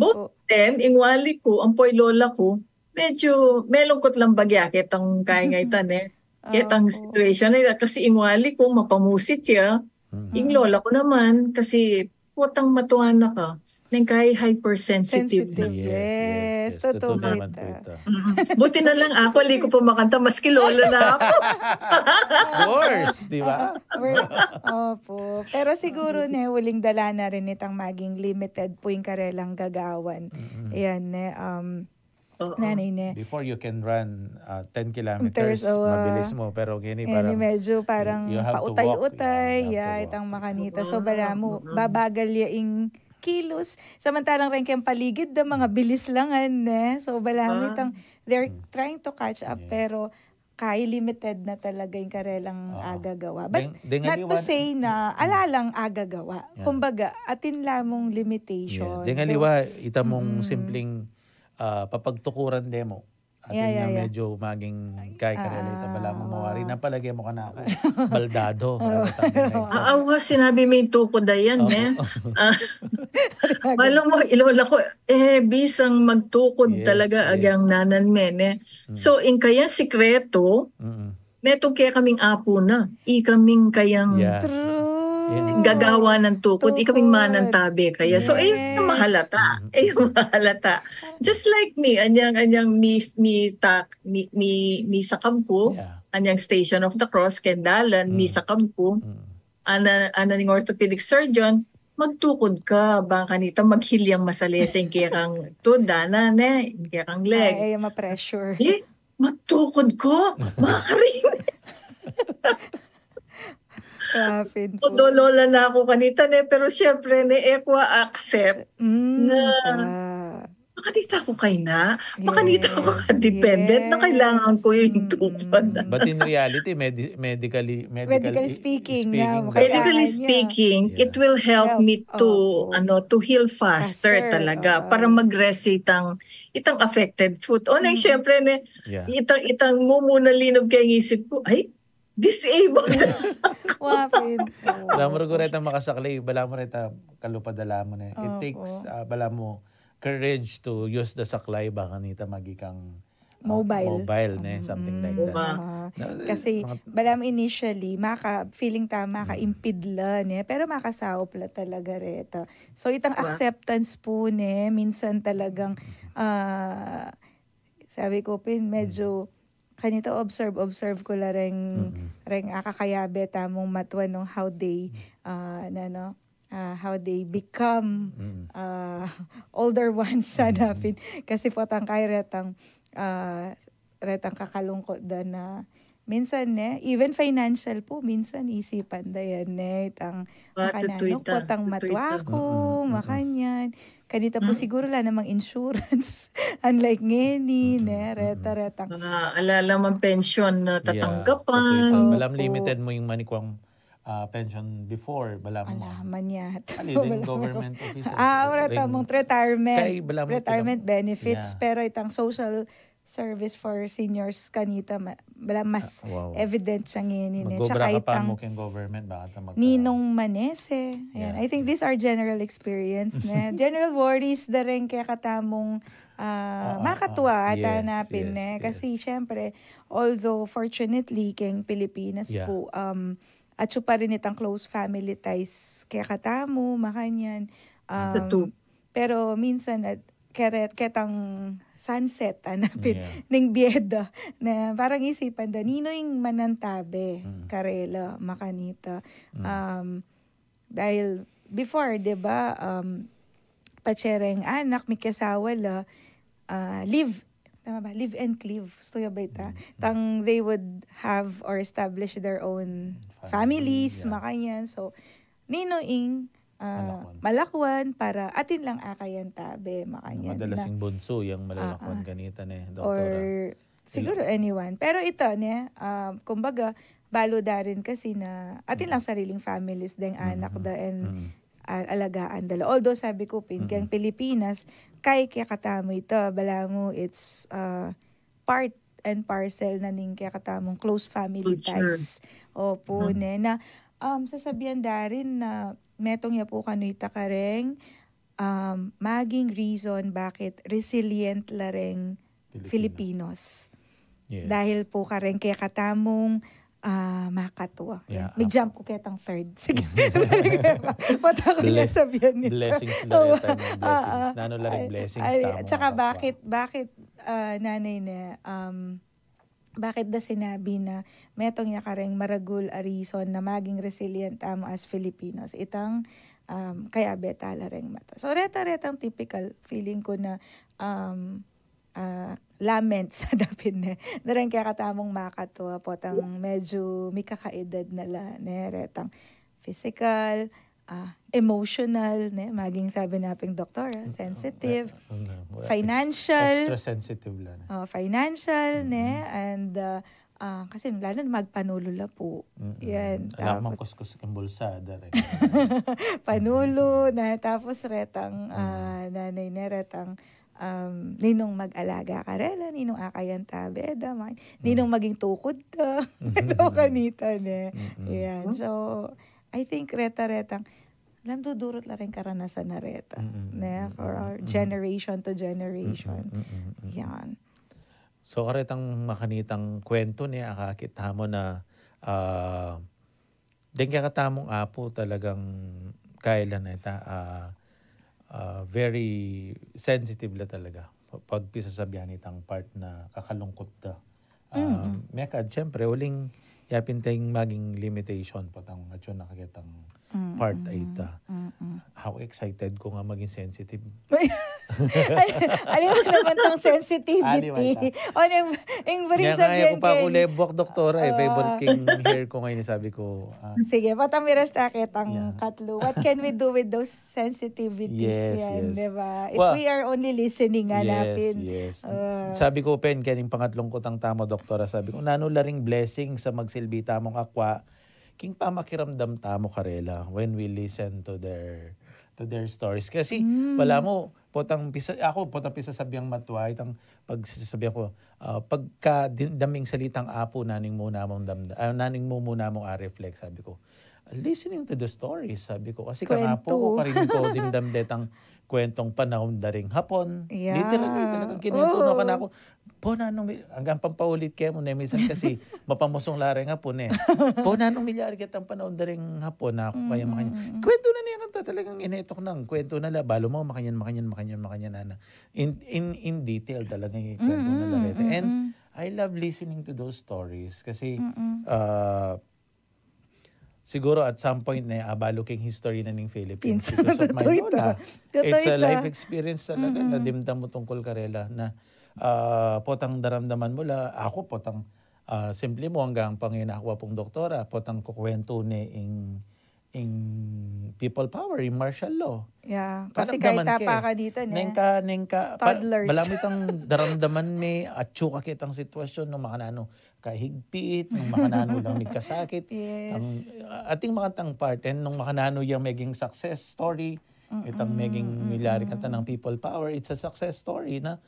But then, ing wali ku, ampo i lola ku, medyo melungkut lang bagya ketang kaya nga ita, ne? Ketang situation na ita, kasi ing wali ku, mapamusit ya. Ing lola ku naman, kasi potang matua na ka. Neng kaya hypersensitive. Sensitive. Yes, yes, yes. Totoo naman po ito. Buti na lang ako, ali ko pa makanta, maski lola na ako. Of course, di ba? Opo. Pero siguro ne, uling dala na rin itang maging limited po yung karelang gagawan. Ayan ne, um, Nanay ne. Before you can run uh, ten kilometers, mabilis mo. Pero gini parang, medyo parang pautay-utay, ya, itang makanita. So, bala mo, babagal ya ing kilos. Samantalang rin kayang paligid da, mga bilis langan, ne? So, bala mo itang, they're trying to catch up, pero kay limited na talaga yung karelang agagawa. But not to say na alalang agagawa. Kumbaga, atin lamong limitation. Deng aliwa, ita mong simpleng ah, papagtukuran de mo. Atin ya medyo maging kay karela ita, bala mo mawari na palage mo kanaku. Baldado. Awa, sinabi mo yung tukod ayan, eh. Malo mo, ilola ko, eh, bisang magtukod talaga agyang nanan men, eh. So, in kayang sikreto, metung kekaming apu na, ikaming kayang gagawa nang tukod, ikaming manantabe kaya. So, eh, mahalata. Eh, mahalata. Just like me, anyang, anyang mi, mi, tak, mi, mi, mi sakab ku, anyang Station of the Cross, keng dalan, mi sakab ku, ana, ana ning orthopedic surgeon, magtukod ka, bang kanita, maghil yang masalese ing kekang tud, ana, ne, ing kekang leg. Ay, ma-pressure. Eh, magtukod ko, makaring. Lapin po. Although lola na ako kanita, ne, pero syempre, ne, e ko accept na makanita ko kay na, makanita ko ka dependent na kailangan ko yung tukod. But in reality, medi- medically, Medically speaking, yeah, Medically speaking, it will help me to, ano, to heal faster talaga para mag-rest itang, itang affected foot. O nang, syempre, ne, itang, itang mumuna linob keng isip ku, ay, disabled. Wapin po. Bala mo reta makasaklay, bala mo reta kalupa dala mo ne. It takes, ah, bala mo, courage to use the saklay, bang kanita maging kang Mobile. Mobile, ne, something like that. Kasi bala mo initially, maka, feeling ta maka-impede la, ne, pero makasaup la talaga reta. So, itang acceptance po, ne, minsan talagang, ah, sabi ko pin, medyo, kanita observe, observe ko la reng, reng akakayabe tamung matwa nung how they, ah, na, no, ah, how they become ah, older ones, sana pin. Kasi po tang kay retang, ah, retang kakalungkot da na minsan, ne, even financial po, minsan isipan da yan, ne, itang makananu ko tang matwa ku, makanyan. Kanita po siguro ala namang insurance. Unlike ngeni, ne, reta, retang. Ah, ala namang pension na tatanggapan. Bala mo limited mo ing manikwang ah, pension before, bala mo. Ala man yata. Ali, ring government officer. Ah, wala tamang retirement, retirement benefits, pero itang social service for seniors kanita, ma- bala mas evident siya ngeni, ne. Tsaka itang ninong manese. Ayan. I think these are general experience, ne. General worries da rin kekatamung ah, makatwa ata napin, ne. Kasi syempre, although fortunately keng Pilipinas po, um, atyu pa rin itang close family ties kekatamu, makanyan. Um, pero minsan, at keret, ketang sunset, ana pin, ning bie da, na parang isipan da, ninu ing manantabe karela, makanita. Um, dahil before, di ba, um, patse reng anak, miki-asawa la, ah, live, tama ba? Live and cleave. Gusto ya ba ita? Tang they would have or establish their own families, makanyan. So, ninu ing, ah, malakwan para atin lang akayan tabe, makanyan. Madalas ing bunsu yang malalakwan kanita, ne, doktora. Siguro anyone. Pero ita, ne, ah, kumbaga, balu da rin kasi na atin lang sariling families deng anak da and alagaan da la. Although sabi ku pin, keng Pilipinas, kay kekatamu ita, bala mu it's, ah, part and parcel na ning kekatamung close family ties. Opo, ne, na, um, sasabian da rin na metung ya pu kanu ita kareng, um, maging reason bakit resilient la reng Filipinos. Dahil pu kareng kekatamung ah, makatua. Yeah, mig-jump ku ketang third. Sige. Pota ku na sabian nita. Blessings la reta, no? Blessings. Nanu la ring blessings tamu makatua? Tsaka bakit, bakit, ah, nanay ne, um, bakit da sinabi na metung ya kareng maragul a reason na maging resilient tamu as Filipinos? Itang, um, kayabe tala reng matua. So, reta, retang typical feeling ku na, um, ah, laments dapin ne. Na reng kekatamung makatua, potang medyu mikakaedad na la, ne, retang physical, ah, emotional, ne, maging sabi na ping doktora, sensitive, financial, extra sensitive la, ne? Oh, financial, ne, and, ah, ah, kasi lalo na magpanulu la pu. Yan, ala mang kuskus king bulsa, da reng panulu, na, tapos retang, ah, nanay ne, retang, um, ninung mag-alaga karela, ninung akayan tabe da, man, ninung maging tukud da, ano kanita, ne? Yan. So, I think reta-retang, alam, dudurut la ring karanasan na reta, ne? For our generation to generation. Yan. So, karetang makanitang kwentu ne, akakit tamu na, ah, deng kekatamung apu talagang kailan na ita, ah, ah, very sensitive la talaga. Pag pisasabian itang part na kakalungkut da. Ah, mekad, siyempre, uling yapin teng maging limitation potang atyu na ketang part a ita. How excited ku nga maging sensitive. Alam mo naman tong sensitivity. O, ning, ing buri sabian ku pa ku lebuak, doktora, eh, favorite king hair ku ngayon, sabi ku, ah. Sige, pota miras ta ketang katlu. What can we do with those sensitivities yan, di ba? If we are only listening, hanapin. Sabi ku, pen, kening pangatlung kutang tamu, doktora, sabi ku, nanu la ring blessing sa magsilbi tamung akwa king pamakiramdam tamu karela when we listen to their, to their stories. Kasi, balamu, potang pisa-, aku, potang pisasabiang matua, itang pagsasabian ku, ah, pagka din-, daming salitang apu, naning muna mung damda-, ah, naning mu muna mung a-reflect, sabi ku. Listening to the stories, sabi ku. Kasi kang apu ku, karin ku din damdetang kwentong panahun da ring Hapon. Literal, talagang kinuwento na kanaku. Po, nanung mi-, anggang pampaulit kemu ne, minsan kasi mapamusung la reng Hapon, eh. Po, nanung milyari ketang panahun da ring Hapon, na aku kaya makanyan. Kwento na niya kanta, talagang inetok nang kwento na la, balu mu, makanyan, makanyan, makanyan, makanyan, ana. In, in, in detail talagang ikwento na la reta. And I love listening to those stories kasi, ah, siguro at some point ne, abalu king history na ning Philippines because of my lola. It's a life experience talaga na dimdam mu tungkul karela na, ah, potang daramdaman mu la, aku potang, ah, simple mu anggang panginakwa pung doktora, potang kukuwentu ne ing, ing people power, ing martial law. Yeah, kasi kahit tapa ka dito ne. Neng ka, neng ka, pa-, toddlers. Balamu itang daramdaman me, atyu ka ketang sitwasyon nung makananu kahigpit, nung makananu lang migkasakit. Yes. Ang, ah, ating makantang part, and nung makananu yang meging success story, itang meging milyari kanta nang people power, it's a success story na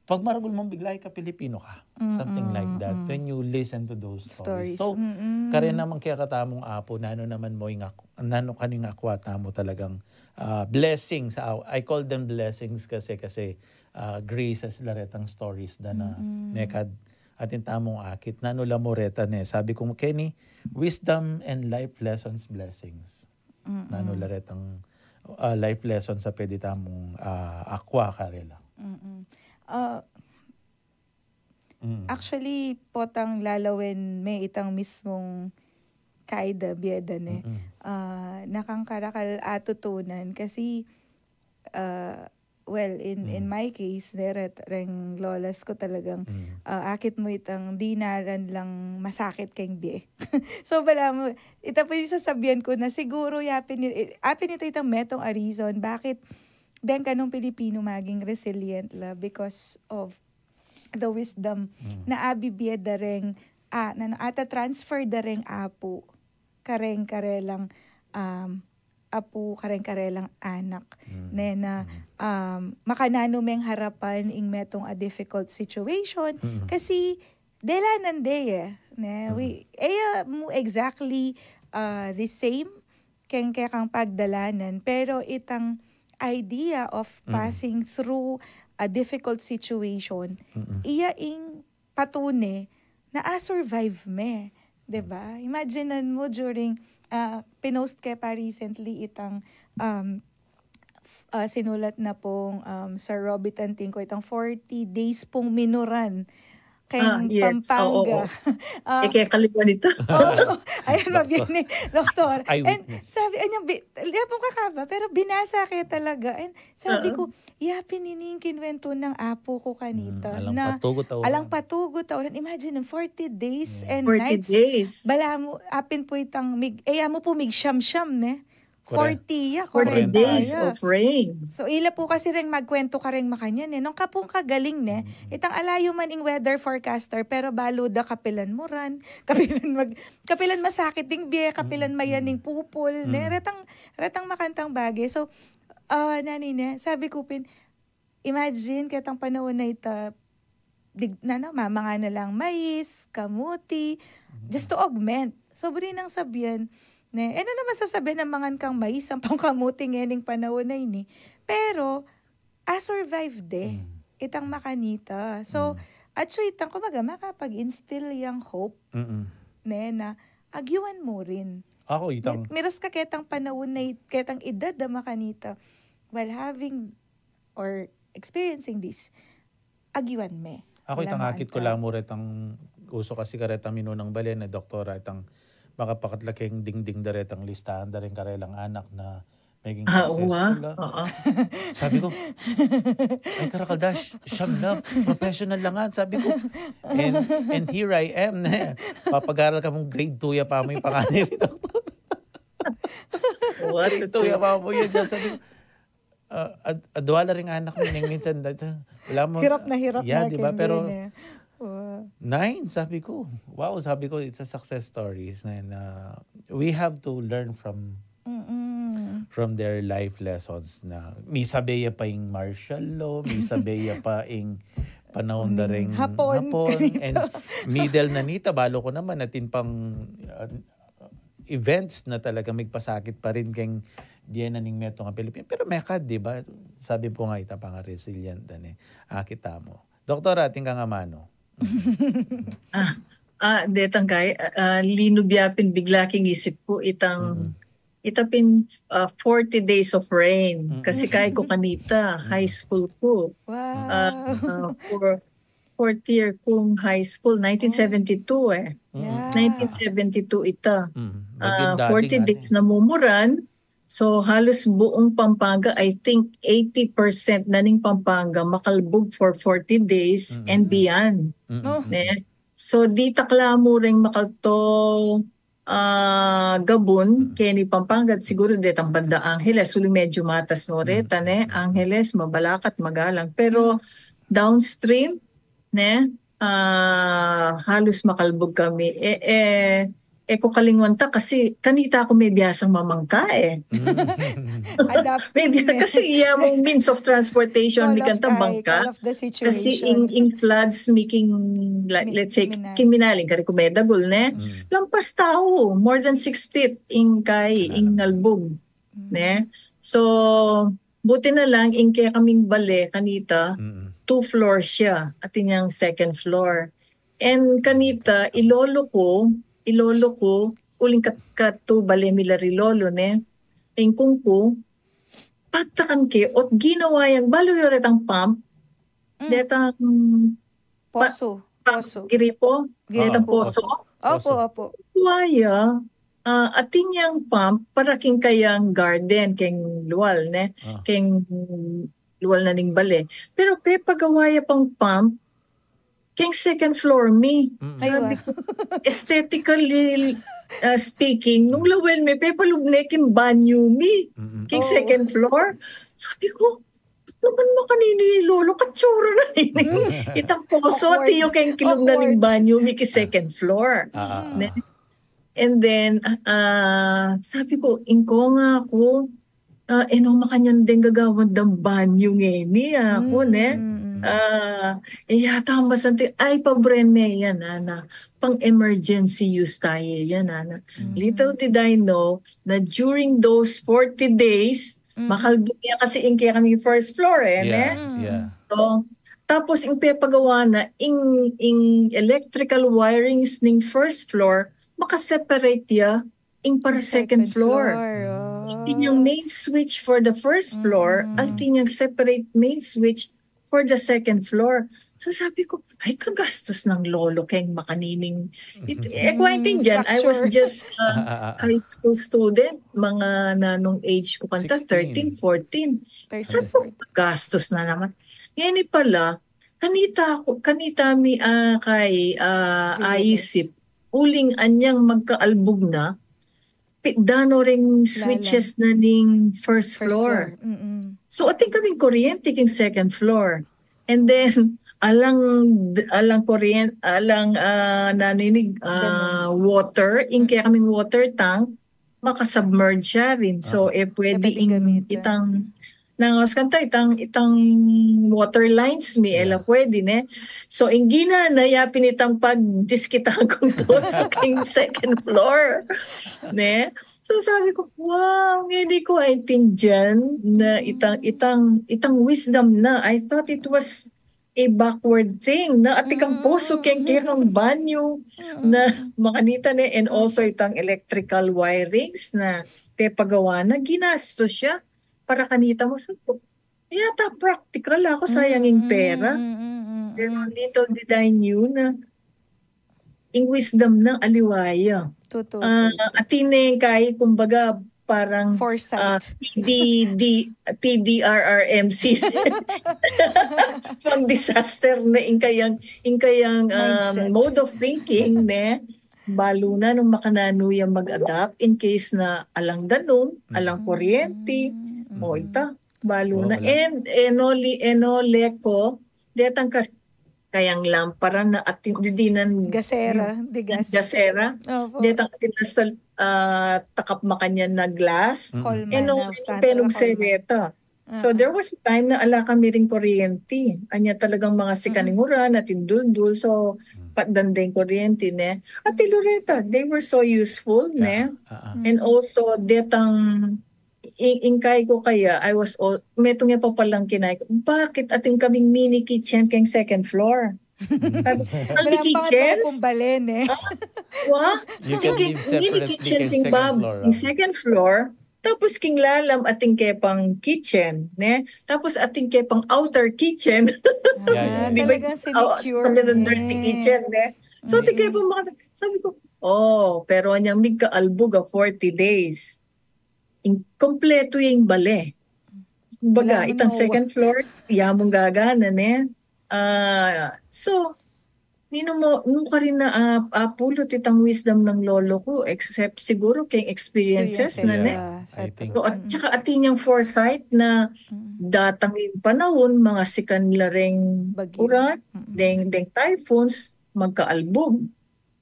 pag maragul mung bigla ka, Pilipino ka. Something like that. When you listen to those stories. So, kare naman kekatamung apu, nanu naman mu ing ak-, nanu kanu ing akwa tamu talagang, ah, blessings. Ah, I call them blessings kasi, kasi, ah, graces la retang stories da na mekad atin tamung akit. Nanu la mu reta ne, sabi ku keni, wisdom and life lessons, blessings. Nanu la retang, ah, life lessons a pwede tamung, ah, akwa karela? Ah, actually, potang lalawen me itang mismung kaida bie da ne. Ah, nakang karakal atutunan kasi, ah, well, in, in my case, ne, ret-, reng lolas ku talagang, ah, akit mu itang dinaran lang masakit keng bie. So, balamu, ita pu ing sasabian ku na siguro, yapin i-, apin ita itang metung a reason bakit deng kanung Pilipino maging resilient la because of the wisdom na abibie da reng, ah, na, na ata-transfer da reng apu kareng karelang, um, apu, kareng karelang anak. Ne na, um, makananu meng harapan ing metung a difficult situation. Kasi delanan de, eh. Ne? We, e ya mu exactly, uh, the same keng kekang pagdalanan, pero itang idea of passing through a difficult situation, iya ing patune na-survive me. Diba? Imagine mo during, ah, pinost ke pa recently itang, um, f- ah, sinulat na pung, um, Sir Robitan Tingko, itang forty days pung minuran keng Ah, yes. Oo, Pampanga. oo. Ah, E, kaya kaliwa nito. Oo, ayan, mabini, doktor. And Eyewitness. sabi, anya, bi, liya pong kakaba, pero binasa ke talaga. And sabi Oo. Ko, ya, pin ini ing kinwentu nang apu ku kanita Mm, alang na patugut a ulan. Alang patugut a ulan. Imagine, forty days and Forty nights. days. Balamu, apin pu itang, mig, e, amu pu mig siyam-siyam, ne? Kore- Forty ya, Forty Korenta. days Korenta ya. Of rain. So, ila pu kasi reng magkwentu kareng makanyan, e. Nung kapung kagaling, ne? Itang alayu man ing weather forecaster, pero balu da kapilan muran, kapilan mag, kapilan masakit ding bie, kapilan mayan ing pupul, ne? Retang, retang makantang bage. So, ah, nani, ne? Sabi ku pin, imagine, ketang panaun a ita, dig, nanu, mamanga na lang mais, kamuti, just to augment. So, buri nang sabian, ne? E, nanu naman sasabian a mangan kang mais ampong kamuti ngening panaun a ini? Pero, a-survive de itang makanita. So, atyu itang, kumbaga, makapag-instill yang hope, Mm-mm. ne, na agyuan mu rin. Ako, itang, Miras ka ketang panaun a it-, ketang edad a makanita, while having or experiencing this, agyuan me. Ako, itang akit ku la mu retang, uso kasi karetang minunang bale, ne, doktora, itang makapakatla keng dingding da retang listahan da reng karelang anak na meging Ah, successful, uwa. ah. Oo. Sabi ku, "Ay, karakal da, siyam na, professional la ngan," sabi ku. And, and here I am, ne. Papag-aral ka mung grade two ya pa mu ing panganay ni doktor. What? Grade two ya pa mu yan. Sabi ku, ah, ad-, adwa la ring anak mi, neng minsan, da-, wala mo, Hirap na hirap yeah, na di ba? Keng Pero, Gwen, eh. Wow. Nine, sabi ku. Wow, sabi ku, it's a success stories. Na, na, we have to learn from Mm-mm. from their life lessons na misabe ya pa ing martial law, misabe ya pa ing panahon da ring Hapon. Hapon, and middle na nita, balu ku naman atin pang, uh, events na talaga migpasakit pa rin keng diyan na ning metung a Pilipino. Pero mekad, di ba? Sabi pu nga ita pa nga resilient dan e. Ah, kita mo. Doktora, atin kang amanu. Ah, ah, detang kay, ah, ah, linub ya pin bigla king isip ku, itang, Mm-mm. ita pin, ah, forty days of rain. Mm-mm. Kasi kay ku kanita, high school ku. Wow. Ah, ah, for, fourth year kung high school, nineteen seventy-two eh. Yeah. Nineteen seventy-two ita. Mm. Ah, Maging forty dading, days ano, na mumuran. So, halos buong Pampanga, I think eighty percent na ning Pampanga makalbug for forty days Mm-mm. and beyond. Mm-mm. Oh. Ne? So, di takla mu ring makalto, ah, gabun, Mm. keni Pampanga, siguro detang banda Angeles, uli medyo matas no reta, ne? Angeles, Mabalacat, Magalang. Pero, downstream, ne? Ah, halos makalbug kami. E, e, e ku kalingwan ta kasi kanita ku me biasang mamangka e. Mm. Adapting, Maybe, eh. Kasi iya mung means of transportation, Call mi of, kantang ay, bangka. call of the Kasi situation. ing, ing floods, making, like, Mi-, let's say, kiminal. Kiminal, ing kari ku Medagul, ne? Mm. Lampas tau, more than six feet, ing kay, ing Kanalan. Ngalbug, ne? So, buti na lang, ing kekaming bale, kanita, Mm-mm. two floors siya, atin yang second floor. And kanita, i lolo ku, i lolo ku, uling kat-, katu bale mi la ri lolo, ne? Ing kung ku, pagtakan ke, ot ginawa yang, balu yu retang pump, Mm. detang Poso. pa-, Poso. gripo, Gripo. detang poso. Opo, opo. Waya, ah, atin yang pump, para king kayang garden, keng lual, ne? Ah. Keng lual na ning bale. Pero pepagawa ya pang pump, keng second floor mi. Mm. Ay, Sabi wa. Ko, aesthetically, ah, speaking, nung lawen mi, pepalub ne keng banyo mi. Mm-mm. Keng Oh. Second floor. Sabi ku, "Ba't naman makanini, lolo, katsura na ini." Itang poso, Awkward. Tiyo, keng kilub na ning Awkward. Banyo mi keng second floor. Ah, ah, ah. Ne? And then, ah, sabi ku, "Ingko nga ku, ah, e no makanyan deng gagawan dang banyo ngeni, aku, ne?" Mm. Ah, e yata masanti, ay, pabren me yan, ana. Pang emergency use taye yan, ana. Mm. Little did I know na during those forty days, Mm. makalbug ya kasi ing kekami first floor, e, ne? Yeah, yeah. So, Tapos, ing pepagawa na, ing, ing electrical wirings ning first floor, makaseparate ya ing para second floor. Atin yang main switch for the first floor, atin yang separate main switch for the second floor. So sabi ko, "Ay, kagastos ng lolo keng makanining." It, eh, ko, I think dyan, I was just uh, high school student, mga nanong age ko kanta, thirteen, fourteen. Sabi ko, "Kagastos na naman." Ngayon pala, kanita ko, kanita mi, ah, kay, ah, aisip, uling anyang magkaalbug na, pi-, dano ring switches na ning first floor. So, atin kaming kuryente king second floor. And then, alang, alang kuryente, alang, ah, naninig, ah, water, ing kaya kaming water tank, makasubmerge siya rin. So, eh, pwede ing itang, nangawas kanta, itang, itang water lines mi, ela pwede, ne? So, ing gina na yapin itang pagdiskitang kong poso king second floor, ne? So, sabi ko, "Wow, hindi ko aintindihan na itang, itang, itang wisdom na." I thought it was a backward thing na atin kang poso keng kekang banyo na makanita ne, and also itang electrical wirings na pepagawa na, ginasto siya para kanita mo. Sabi ko, "Yata practical ako, sayang ing pera." Pero little did I knew na ing wisdom ng aliwaya. Totoo. Ah, atin ne kay, kumbaga, parang, ah, P D D, P D R R M C. Pang disaster na ing kayang, ing kayang, um, mode of thinking, ne? Balu na nung makananu yang mag-adapt in case na alang danum, alang kuryente, o ita, balu na. And, eno, li-, eno, leko, detang ka-, kayang lampara na atin, didinan gasera, di gas. Gasera. Opo. Detang atin na sa, ah, takap makanyan na glass. Eno, penum sereta. So, there was a time na ala kami ring kuryente. Anya talagang mga sikaning uran at induldul. So, patdan deng kuryente, ne? At Loretta, they were so useful, ne? And also, detang, in, ingkay ko kaya, I was all, metung ya papalang kinay ko, "Bakit atin kaming mini kitchen keng second floor?" Sabi ko, "Mini kitchen? Wa? Mini kitchen king bab, king second floor." Tapos king lalam atin kepang kitchen, ne? Tapos atin kepang outer kitchen. Di ba? Talagang sinicure, dirty kitchen, ne? So, atin kepang mga, sabi ko, "Oh, pero anyang migkaalbug a forty days, ing kompletu ing bale." Baga, itang second floor, ya mung gagana, ne? Ah, so, ninu mo, nu karin na, ah, apulut itang wisdom ng lolo ko, except siguro keng experiences na, ne? So, at saka atin yang foresight na datang ing panaun, mga sikan la reng uran, deng, deng typhoons, magkaalbug,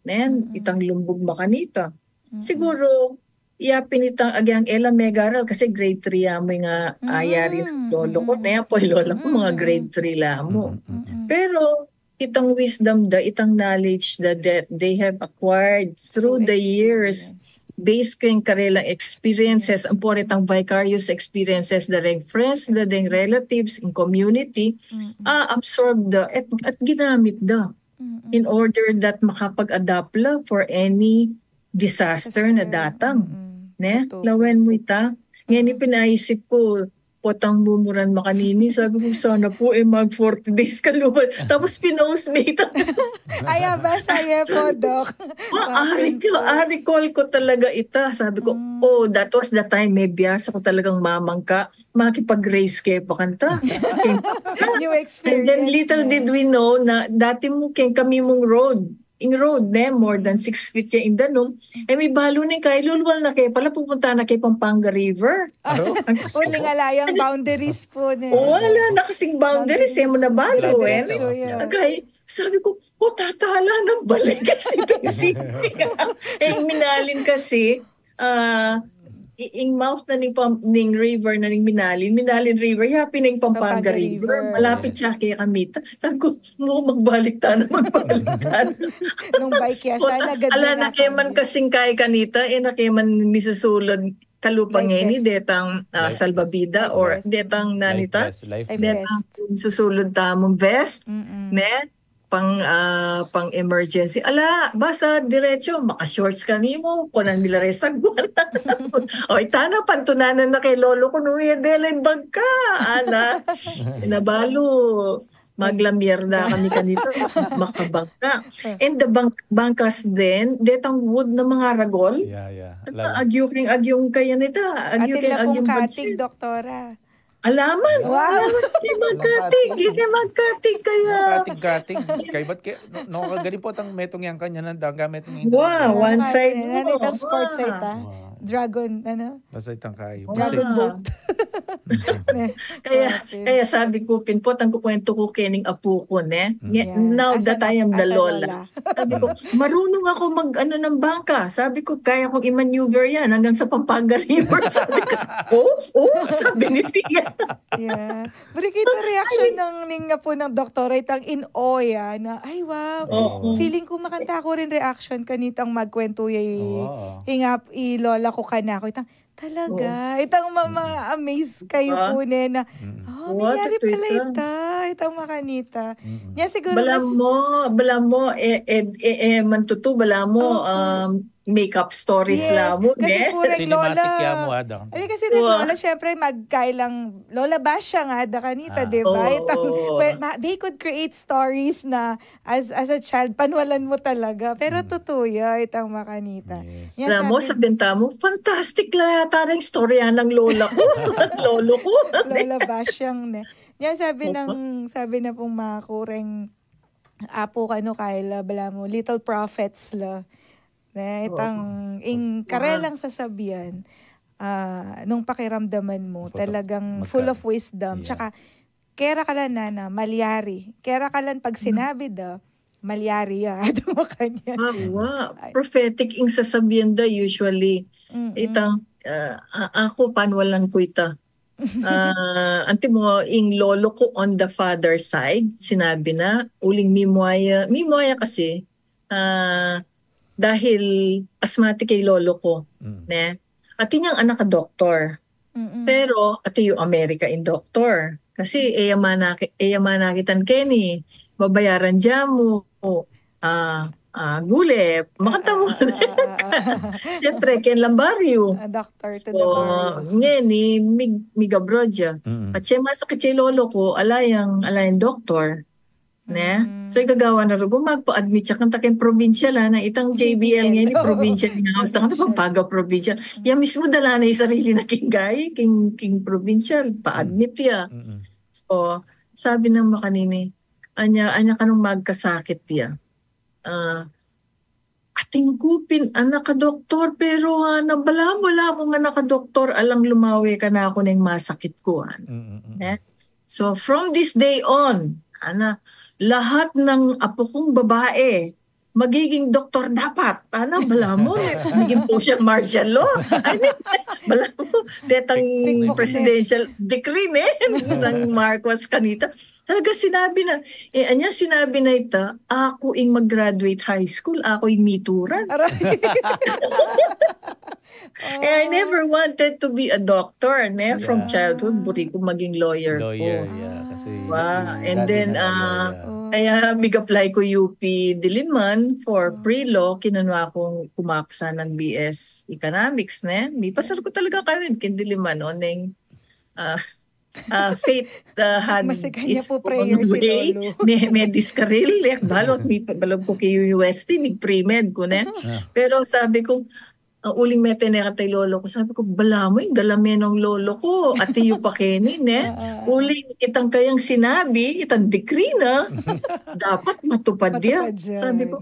ne? Itang lumbug makanita. Siguro, yapin itang agyang ela megaral kasi grade three ya mu ing ayari ning lolo ko, ne? Apo ing lola ko, mga grade three la mu. Pero itang wisdom da, itang knowledge da that they have acquired through the years, based keng karelang experiences, ampo itang vicarious experiences da reng friends da, deng relatives, in community, ah, absorb da, at, at ginamit da in order that makapag-adapt la for any disaster na datang. Ne? Lawen mu ita. Ngeni pinaisip ko, potang mumuran makanini, sabi ko, "Sana po, eh, mag forty days kaluban." Tapos pinost mi ita. Ay, aba, saya po, Doc. Ah, ari ko, ari call ko talaga ita. Sabi ko, "Oh, that was the time, may biyasa ko talagang mamangka, makipag-race ke pa kanta." New experience. And then little did we know na dati mu keng kami mung road, ing road, ne, more than six feet ya ing danum. Eh, mi balu ning kailulwal na ke pala, pupunta na ke Pampanga River. Uling ala yang boundaries po, ne? Wala na kasing boundaries, eh, mu na balu, eh. Agay, sabi ko, "O, tatala ng balik kasi." Eh, minalin kasi, ah, i-, ing mouth na ning pam-, ning river na ning minalin, minalin river, yapin ning Pampanga River. Malapit siya kaya kami. Sabi ko, "Mu, magbalik ta na, magbalik ta na." Nung bike ya, sana agad ala na keman kasing kay kanita, eh, na keman misusulod kalupa ngeni detang, ah, salbabida or detang nanita, detang susulud tamung vest, ne? Pang, ah, pang emergency. Ala, basa diretso, maka-shorts kami mu, kunan mi la reng sagwan. O, itana, pantunanan na keng lolo ku, nung iya dela ing bangka. Ala, pinabalu, maglamyerda kami kanita, makabangka. And the bang-, bangkas din, detang wood na mangaragol. Yeah, yeah. Agyu keng agyung kaya nita, agyu keng agyung katig, bagsit. Doktora. Alaman. Wow. Keng magkatig, keng magkatig kaya. Katig-katig. Kaybat ke, no, no, kagaling pu tang metung yang kanya nandang, metung yang. Wow, one side. Ano itang sports ay ta? Dragon, ano? Basta itang kayo. Dragon boat. Kaya, kaya sabi ku, pinpot ang kukwento ku kening apu ku, ne? Now that I am the lola. Sabi ku, marunong ako mag, ano, ng bangka. Sabi ku, kaya kong i-maneuver yan hanggang sa Pampanga River. Sabi ku, oh, oh, sabi ni Sia. Yeah. Buri kita reaction ng, ning apu ng doktora, itang in awe, ah, na, ay, wow. Feeling ku makanta ku rin reaction kanitang magkwento ya i, i lola ku kanaku. Itang, talaga. Itang ma-, ma-amaze kayo pu, ne, na, oh, nangyari pala ita. Itang makanita. Nya siguro bala mu, bala mu, eh, eh, eh, eh, mantutu, bala mu, um, make-up stories la mu, ne? Kasi pureng lola. Kasi reng lola, syempre, magkailang lola ba siya nga, da kanita, di ba? Itang, they could create stories na as, as a child, panwalan mu talaga. Pero tutu ya, itang makanita. Alam mu, sabi tamu, fantastic la yata ring istorya ng lola ku, lolo ku. Lola ba siyang, ne? Yan, sabi ng, sabi na pung mga kureng apu, ano, kaila, bala mu, little prophets la. Ne, itang, ing karelang sasabian, ah, nung pakiramdaman mu, talagang full of wisdom. Tsaka, kera ka lang na, na malyari. Kera ka lang pag sinabi da, malyari ya. Ato mo kanya. Prophetic ing sasabian da usually. Itang, ah, a-, aku, panwalan ku ita. Ah, anti mo, ing lolo ku on the father side, sinabi na, uling mimwaya, mimwaya kasi, ah, dahil asthmatic ya i lolo ku, ne? Atin yang anak a doktor. Pero, ati yu Amerika ing doktor. Kasi, e ya manaki-, e ya manakitan keni, babayaran ya mu, ah, ah, gule, makanta mu. Siyempre, keng lang baryu. A doctor to the baryu. Ngeni, mig-, mig-abroad ya. At siya masakit ya i lolo ku, ala yang, ala yang doktor. Ne? So, igagawa na rugu, magpa-admit ya kanta keng provincial, ah, na itang J B L ngeni, provincial, ing house na kanta, Pampanga provincial. Ya mismu dala na ing sarili na keng gayi, keng, keng provincial, pa-admit ya. So, sabi nang makanini, anya, anya kanung magkasakit ya. Ah, atin ku pin anak a doktor, pero, ah, na bala mu, bala kung anak a doktor, alang lumawe kanaku neng masakit ku, ah. Ne? So, from this day on, ana, lahat ng apo kong babae, magiging doktor dapat. Ana, bala mu, ne, magiging social martial law. I mean, bala mu, detang presidential decree, ne, ng Marcos kanita. Talaga sinabi na, eh, anya sinabi na ita, aku ing mag-graduate high school, aku ing mituran. Aray. Eh, I never wanted to be a doctor, ne? From childhood, buri ku maging lawyer ku. Lawyer, yeah. Kasi and then, ah, kaya mig-apply ku U P Diliman for pre-law, kinunwa kung kumaku sanang B S Economics, ne? Mipasar ku talaga karin king Diliman, oneng, ah, ah, fate, ah, had its own way. May, may diskaril, eh, balot, mi, balot ku keng U S T, mig-pre-med ku, ne? Pero sabi ku, ah, uling mete ne kata i lolo ku, sabi ku, bala mu, ing galamen nong lolo ku, ati yu pa keni, ne? Uling itang kayang sinabi, itang decree na, dapat matupad ya. Sabi ku,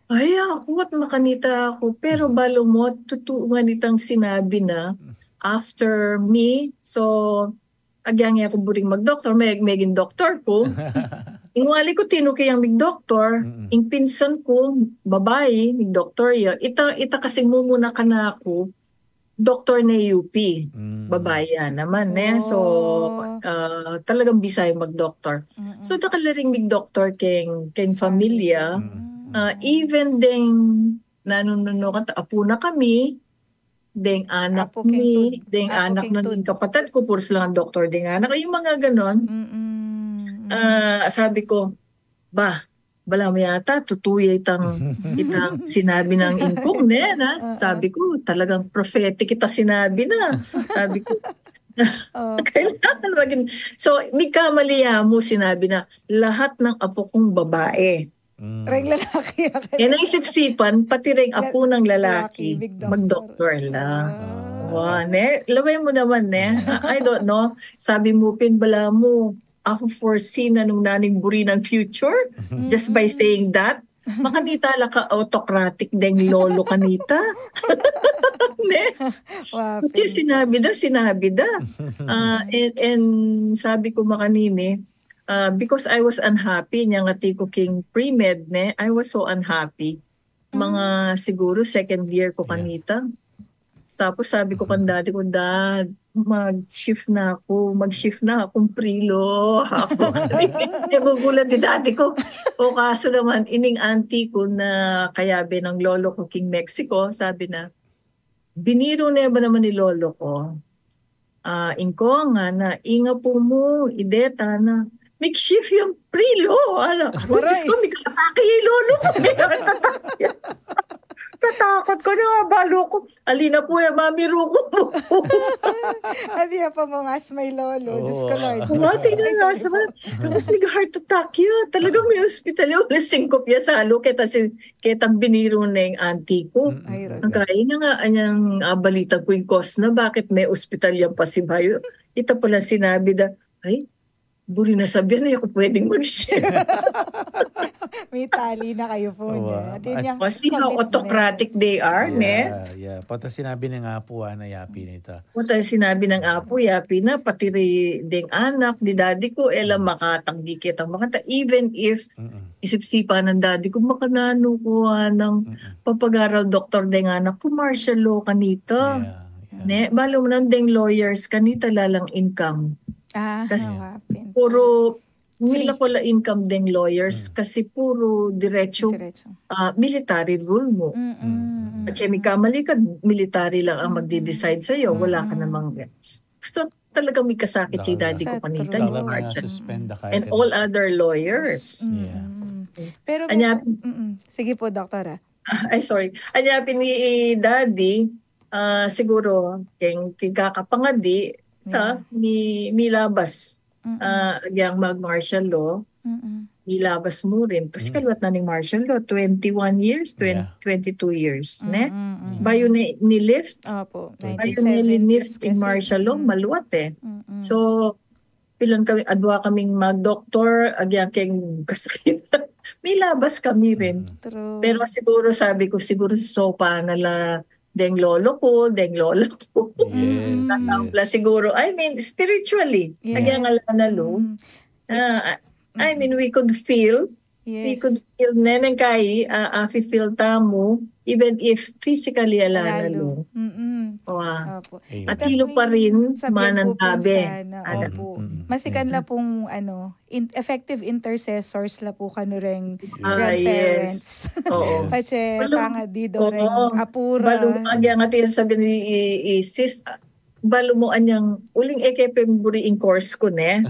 ay, aku, at makanita aku. Pero balu mu, tutu ngan itang sinabi na, after me, so, agyang e ku buring magdoktor, me-, meging doktor ku. Ing wali ku tinuki yang migdoktor, ing pinsan ku, babai, migdoktor ya. Ita, ita kasi mumuna kanaku, doktor ne U P. Babai ya naman, ne? So, ah, talagang bisa yang magdoktor. So, dakal la ring migdoktor keng, keng familia. Ah, even deng, nanu, nanu, kanta, apu na kami, deng anak mi, deng anak ning kapatad ku, purus lang doktor deng anak. Yung mga ganon. Ah, sabi ku, "Ba, balamu yata tutu ya itang, itang sinabi nang ingkung, ne, na?" Sabi ku, "Talagang prophetic itang sinabi na." Sabi ku, "Kailangan maging," so, migkamali ya mu, sinabi na, "Lahat ng apo kong babae." Reng lalaki, ya, kaya. E, naisip-sipan, pati reng apo nang lalaki, magdoktor lang. Wa, ne? Lawen mu naman, ne? I, I don't know. Sabi mu pin, balamu, aku foresee na nung naning buri nang future, just by saying that. Makanita la ka autocratic deng lolo kanita. Ne? Kasi sinabi da, sinabi da. Ah, and, and sabi ku makanini, ah, because I was unhappy, nyang ati ku king pre-med, ne? I was so unhappy. Mga siguro second year ku kanita. Tapos sabi ku kang daddy ku, "Dad, mag-shift na aku, mag-shift na akung pre-lo." Aku, e, gugulat i daddy ku. O, kasu naman, ining auntie ku na kayabe nang lolo ku king Mexico, sabi na, "Biniru ne ba naman i lolo ku? Ah, ingkung, ngana, ing apu mu, i deta na, mig-shift yang pre-lo." Ala, "Aray, Diyos ku, migkatake ya i lolo ku, migkatake ya." Tatakut ku na, balu ku. Ali na pu e, mamiru ku. Adi ya pa mu ngasma i lolo. Diyos ku, Lord. Ay, sorry po. Tapos mig-heart attack ya. Talagang me-ospital ya. Uling singkup ya salu keta si ketang biniru neng auntie ku. Ay, Lord. Ang kaya na nga, anyang, ah, balita ku ing cause na, bakit me-ospital yang pasibayu. Ita pala sinabi da, "Ay, buri na sabian, e ku pwedeng mag-shift." May tali na kayu pu, ne? Ati niyang commitment. See how autocratic they are, ne? Yeah, yeah. Pota sinabi na nga pu, ana, yapi na ita. Pota sinabi nang apu, yapi na, pati ri deng anak, di daddy ku, e la makatanggi ketang makanta. Even if isip-sipan nang daddy ku, makananu ku, anang papag-aral doktor deng anak ku, martial law kanita. Yeah, yeah. Ne, balu mu na deng lawyers kanita, lalang income. Ah, kasi puro, mila pala income deng lawyers, kasi puro diretso, ah, military rule mu. At siya, mikamali ka, military lang ang magde-decide sa'yo, wala ka namang, so, talagang mikasakit si daddy ku kanita, ni Marcia. And all other lawyers. Yeah. Pero anya, sige po, Doktora. Ay, sorry. Anya pin ni daddy, ah, siguro, keng, keng kakapangadi, ta, mi, milabas. Ah, yang mag-martial law, milabas mu rin. Kasi kaluat na ning martial law, twenty-one years, twenty, twenty-two years, ne? Bayu ni, ni-lift. Opo, bayu ni-lift ing martial law, maluat e. So, pilan kami, adwa kaming mag-doktor, agyang keng kasakitan. Milabas kami rin. True. Pero siguro, sabi ku, siguro sopa na la deng lolo ku, deng lola ku. Yes, sasampla siguro. I mean, spiritually. Yes. Agyang ala na lu. Ah, I mean, we could feel, we could feel, neneng kai, ah, afi-feel tamu, even if physically ala na lu. Wa. Opo. At ilu pa rin, manang tabe. Opo. Masikan la pung, ano, effective intercessors la pu kanu reng grandparents. Patse pangadi do reng apu ra. Balu, agyang ati sabi ni i, i sis, balu mu anyang uling e ke pe buri ing course ku, ne?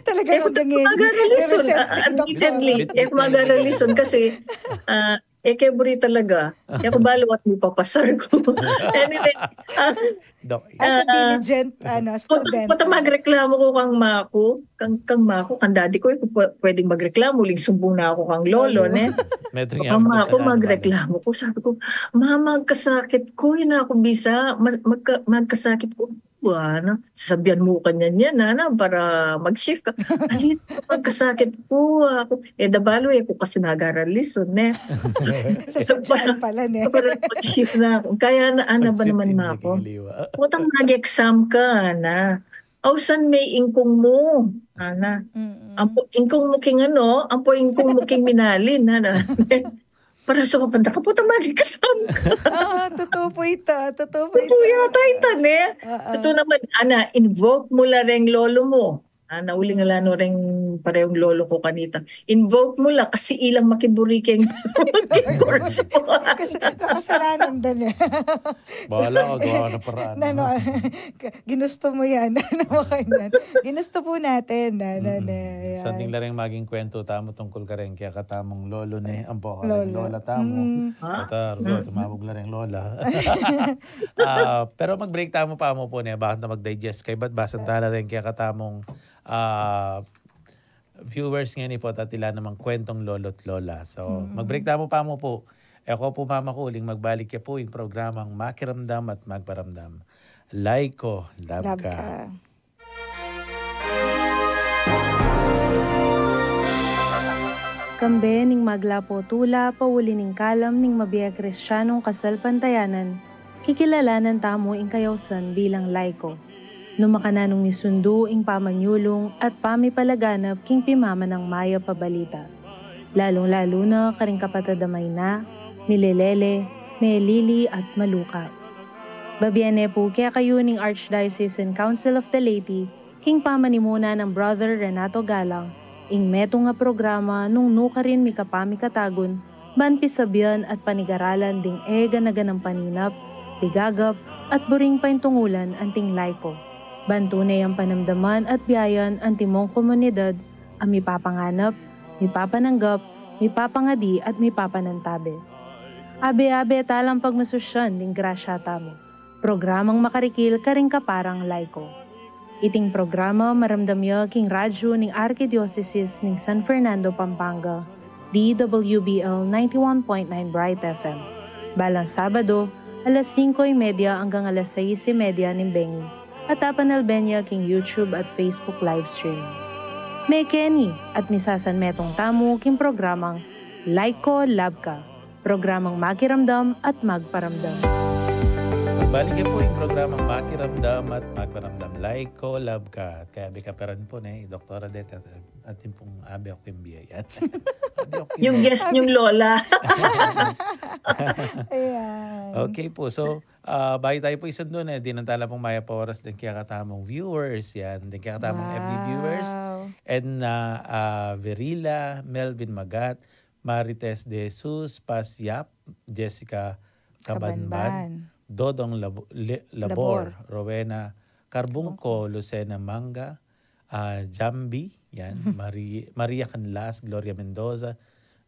Talaga, e ku mag-aral lisun, admittedly. E ku mag-aral lisun kasi, ah, e ke buri talaga. E ku balu at mipapasar ku. Anyway, ah, As a diligent, ano, student. Pota magreklamu ku kang maku, kang, kang maku, kang daddy ku, e ku pwedeng magreklamu, uling sumbung na ku kang lolo, ne? Kang maku, magreklamu ku, sabi ku, "Ma, magkasakit ku, e na ku bisa, magkasakit ku." Wa, na, sasabian mu kanyan yan, nana, para mag-shift ka. "Ay, magkasakit ku, aku." E da balu, e ku kasi mag-aral lisun, ne? Sasadyaan pala, ne? Para mag-shift na aku. Kaya na, ana ba naman, maku? Potang mag-exam ka, ana. Ausan me ing ingkung mu, ana. Ampo ing ingkung mu king ano, ampo ing ingkung mu king minalin, ana. Para sa kapanta ka, potang mag-exam ka. Oo, tutu pu ita. Tutu pu ita. Tutu yata ita, ne? Tutu naman, ana, invoke mu la reng lolo mu. Ana, uling ala no reng Parehong lolo ko kanita. Invoke mu la kasi ilang makiburi keng, keng course mo. Kasi makasalanan din eh. Bahala ka, gawa na paraan. Nanu, ginusto mo yan. Ano mo kanyan? Ginusto po natin. Nanu, mm, ne, yan. Sanding la rin maging kwento tamu tungkol kareng kekatamung lolo ne. Ang po, kareng lola tamu. Mm. At, ah, rugo, tumawag la rin lola. Ah, pero mag-break tamu pa mu po ne. Bakit na mag-digest kayo? Ba't basan tala rin kekatamung, ah, viewers ngeni po, tatila namang kwentong lolo't lola. So, mm, mag-break tamu pa mu po. E ko po mamakuling, magbalik ya po ing programang Makiramdam at Magparamdam. Laiko, love ka. Love ka. Kambe ning maglapo tula, pauli ning kalam ning mabie Kristianong kasalpantayanan, kikilalanan tamu ing kayausan bilang laiko. Nu makananung misundu ing pamanyulung at pamipalaganap king pimamanang mayap a balita, lalung-lalu na karing kapatad a maina, milelele, melili at maluka. Babie ne pu kekayu ning Archdiocesan Council of the Laity, king pamanimuna nang Brother Renato Galang, ing metung a programa nung nukarin mikapamikatagun, ban pisabian at panigaralan ding e gana-ganang paninap, ligagap, at buring paintungulan anting laiko. Ban tune yang panamdaman at biayan antimong komunidad a mipapanganap, mipapananggap, mipapangadi at mipapanantabe. Abe-abe talang pagmasusyan ding grasya tamu. Programang makarikil karing kaparang laiko. Iting programa maramdam ya king radyu ning Arkidiosesis ning San Fernando, Pampanga, D W B L ninety-one point nine Bright F M. Balang Sabado, alas singko y media anggang alas sais y media ning bengi, at apanalbe ne king YouTube at Facebook live streaming. Mekeni at misasanmetung tamu king programang Laiko Labka, programang makiramdam at magparamdam. Magbalik ya pu ing programang Makiramdam at Magparamdam, Laiko Labka. Kaya bika peran pu ne, Doktora Deta, atin pung abe aku king bie yan. Abe aku king bie. Yung guest yung lola. Ayan. Okay pu. So, ah, bayu tayu pu isundu ne, dinan tala pung mayap a oras deng kekatamung viewers yan. Deng kekatamung F B viewers. Wow. Edna, ah, Verila, Melvin Magat, Marites de Jesus, Paz Yap, Jessica Cabanban, Cabanban. Dodong Labo-, Le-, Labor, Labor. Rowena Carbungco, Carbungco. Lucena Manga, ah, Jambi, yan, Mari-, Maria Canlas, Gloria Mendoza,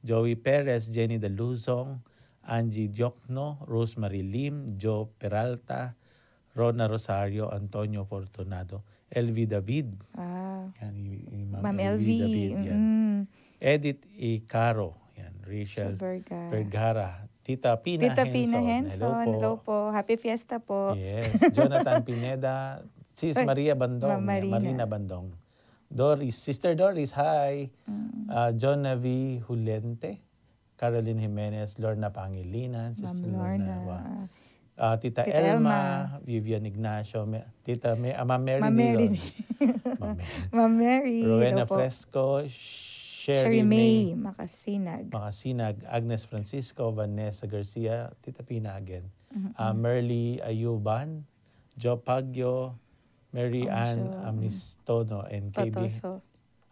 Joey Perez, Jenny Daluzong, Angie Diokno, Rosemary Lim, Joe Peralta, Rona Rosario, Antonio Fortunado, L V David. Ah. Yan, i, i Ma'am Ma'am L V L V, David, yan. Mm-mm. Edith Icaro, yan, Rachel Vergara. Vergara. Tita Pina Tita Pina Henson, Henson, hello po. Hello po. Happy Fiesta po. Yes. Jonathan Pineda, Sis Ay, Maria Bandong, Ma'am yan, Marina. Marina Bandong. Doris, Sister Doris, hi. Mm. Ah, John Navi Hulente. Caroline Jimenez, Lorna Pangilinan, Ma'am Sister Lorna, Lorna. Wa-, ah, Tita Tita Elma, Elma. Vivian Ignacio, Me-, Tita Me-, ah, Ma'am Mary Ma'am Mary. Dillon. Ma'am Mary. Ma'am Mary, Rowena hello po. Fresco, Sherry Sherry May May. Makasinag. Makasinag, Agnes Francisco, Vanessa Garcia, Tita Pina again. Mm-mm. Ah, Merly Ayuban, Joe Pagyo, Mary Ann Amistono, and K B Patoso.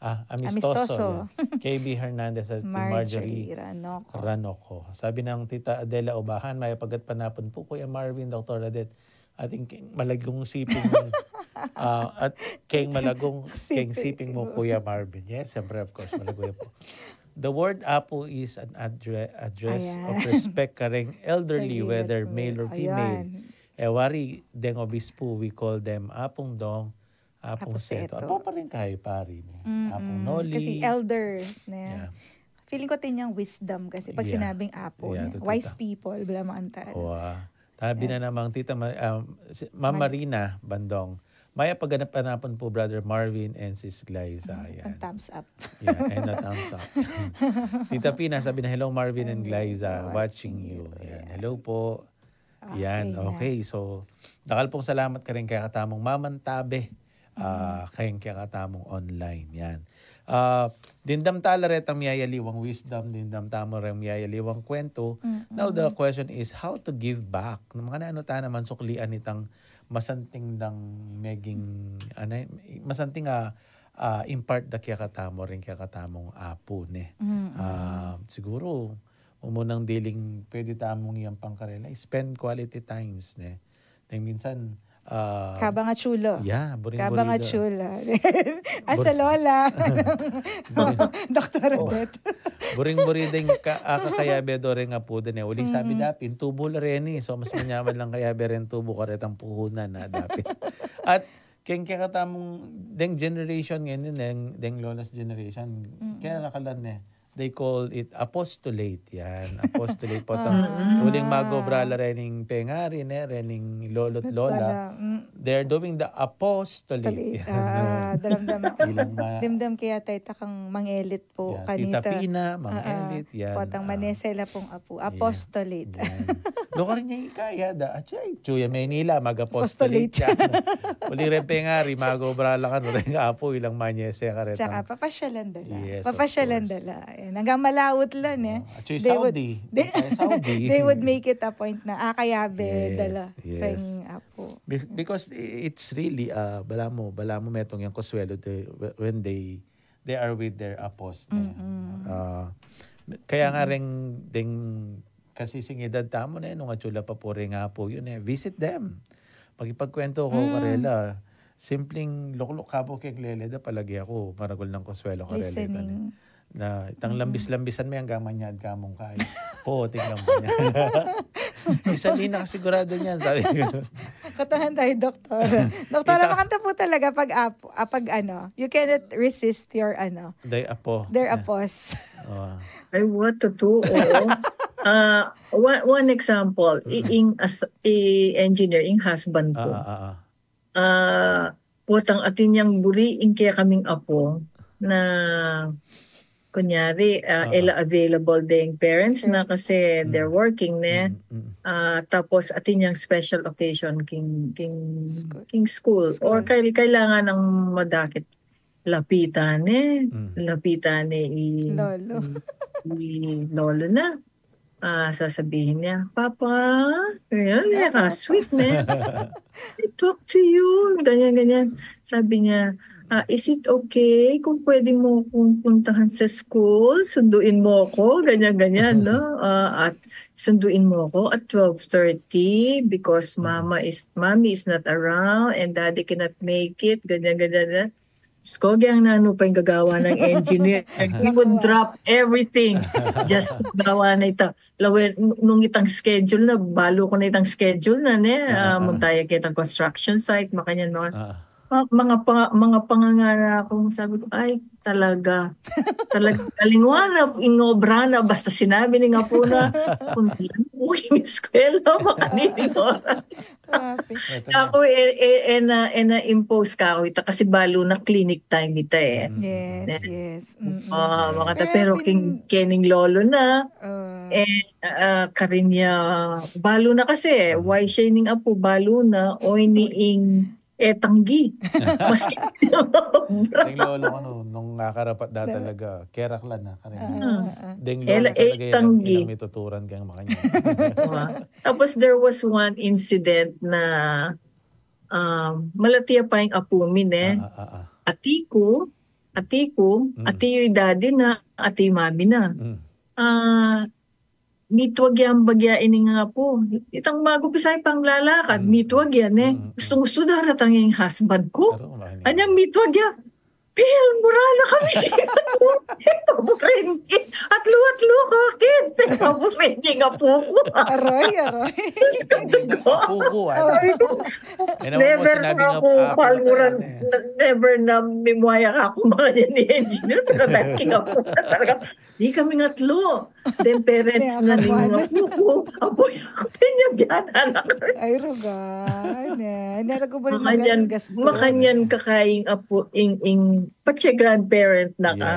Ah, Amistoso, Amistoso. Yan. K B Hernandez at Marjorie Marjorie Ranoco. Ranoco. Sabi ng Tita Adela Ubahan, "Mayap a gatpanapun pu, Kuya Marvin, Doktor Adet. Atin keng malagung siping, ah, at keng malagung keng siping mu, Kuya Marvin." Yes, siyempre, of course, malago ya pu. The word apu is an addre-, address of respect kareng elderly, whether male or female. Ayan. E wari deng obispu, we call them Apung Dong, Apung Seto. Apu pa rin kayo, pari mu. Mm-mm. Apung Noli. Kasi elders na. Yeah. Feeling ko atin yang wisdom kasi pag sinabing apu, wise people, bala mo antad. Wa. Tabi na namang Tita Ma-, um, si Ma'am Marina Bandong. Mayap a gatpanapun pu, Brother Marvin and Sis Glyza. Yan. Ang thumbs up. Yeah, and a thumbs up. Tita Pina, sabi na, "Hello, Marvin and Glyza, watching you." Yan. Hello po. Yan, okay. So, dakal pung salamat karing kekatamung mamantabe, ah, karing kekatamung online. Yan. Ah, dimdam tala retang miyayaliwang wisdom, dimdam tamu reng miyayaliwang kwentu. Now, the question is, how to give back? Makananu ta naman suklian itang masanting dang meging, ano, masanting, ah, ah, impart da kekatamu ring kekatamung apu, ne. Ah, siguru, mumunang diling pwede tamung yang pangkarela, spend quality times, ne. Deng minsan, ah, Kabang atsula. Yeah, buring-buri Kabang da. Atsula. Asa lola. Doktora Oh. Bet. Buring-buri deng ka, ah, kakayabe do ring apu da, ne. Uling sabi dapin, tubu la reni. So, mas manyaman lang kayabe ring tubu karetang puhunan, a, dapin. At keng kekatamung deng generation ngeni, deng, deng lola's generation, kaya nakalan, ne. They call it apostolate yan. Apostolate, potang uling mag-obra la rening pengari, ne, rening lolo't lola. Lola, mm. They're doing the apostolate. Tuloy. Ah, daramdam. Ilang ma- Damdam kaya tayo takang mangelit po Yeah, kanita. Tita Pina, Mang Elit, yan. Potang Ah, manese la pung apu. Apostolate. yan. Lugar niya ikaya da. At siya, itsu ya Manila, mag-apostolate Apostolate. Yan. Uli rin pengari, mag-obra la kan, uli nga apu, ilang manyese karetang. Tsaka papasyalan da la. Yes, of Papasyalan da course. la. Ayan. Hanggang malaut la, ne? Oh, at siya, They would, Saudi. they, Ay, Saudi. They would make it a point na, ah, kayabe Yes, da la. Yes. Keng apu. Be- because i- it's really, uh, balamu, balamu metung yang konswelo de, when they, they are with their apos, ne. Uh, kaya nga ring, ding kasising edad tamu, ne, nung atsula pa pu ring apu yu, ne, visit them. Makipagkwento ko karela. Simpleng lukluk ka pu keng lele da, palagi aku, maragul nang konswelo karela ita, ne. Listening. Na itang lambis-lambisan me anggang manyad ka mung kai. Po, tingnan mo niya. Isa din nakasigurado niyan, sabi ko. Katangan tayo, doktor. Doktora, makanta po talaga pag, ap, ah, pag ano, you cannot resist your ano, Day apo. Their apos. Oh. Ay, what to do? Oo. Ah, one, one example, i, ing as, i engineer, ing husband Ah, ko. Ah, ah, ah. Ah, potang atin yang buri ing kekaming apo na kunyari, ah, Ah, ela available ding parents na kasi they're working, ne? Mm, mm. Ah, tapos atin yang special occasion king, king, king school. Or kail-, kailangan ng madakit. Lapitan, ne? Mm. Lapitan, ne? I, Lolo. I lolo na. Ah, sasabihin niya, "Papa," ganyan, eh, ka-sweet, ne? "I talk to you." Ganyan, ganyan. Sabi niya, "Ah, is it okay kung pwede mo kong puntahan sa school? Sunduin mo ako." Ganyan, ganyan, no? Ah, at sunduin mo ako at twelve thirty because mama is, mommy is not around and daddy cannot make it. Ganyan, ganyan, ganyan. Diyos ko, gayang nanu pa ing gagawa ng engineer. He would drop everything. Just gawa na ita. Lawen, nung itang schedule na, balu ko na itang schedule na, ne? Ah, muntaya kitang construction site, makanyan, mga, Ah. ma-, mga, panga-, mga pangangana ko, sabi ko, "Ay, talaga. Talaga, kalingwan na, ing obra na, basta sinabi ning apo na, kung di lang po ing eskwela, makanining oras." Grabe. Eto na. Ako, e, e, e na, e na impose ka ako ita kasi balu na clinic time ita, eh. Yes, yes. Mm-mm. Ah, mga ta-, Kaya pero pin- king, kening lolo na, Ah, eh, ah, karin ya, balu na kasi, eh, why siya ning apo, balu na, o ini ing etanggi. Maski Ding lolo ko, no, nung nakarapat da talaga, keraklan na, karin. ah, ah. Ding Ela lolo talaga, ilang, etanggi. Ilang mituturan kang makanyan. Diba? Tapos there was one incident na, um, malati ya pa ing apu mi, ne? Ah, ah, ah, ah. Ati ku, ati ku, Mm. ati yu i daddy na, ati yu i mami na. Mm. Ah, mitwag ya ing bagya ini nga apu. Itang magumpisa ya pang lalakad, Mm. mitwag ya, ne? Mm, mm. Gustong-gusto daratang ing husband ku. Pero, ano yun? Anyang mitwag ya, "Pil, mura na kami." Paburing, atlu-atlu ka, kid. Paburing nga apu ku. Aroy, aroy. Apu ku, ah. Sabi ko, Yan naman po never sinabi na nga ako po, apu palmuran, talaga, eh. never na mimuaya ka ako mga yan ni engineer, pero dahil king apu na talaga. Di kami nga atlu. Then parents na ning apu ku. Apu, ako, pinyabian, anak. Ay, rugan, eh. Narago mo rin Makanyan, magasgas to. Makanyan ka kaya ing apu, ing, ing, patse grandparent na ka.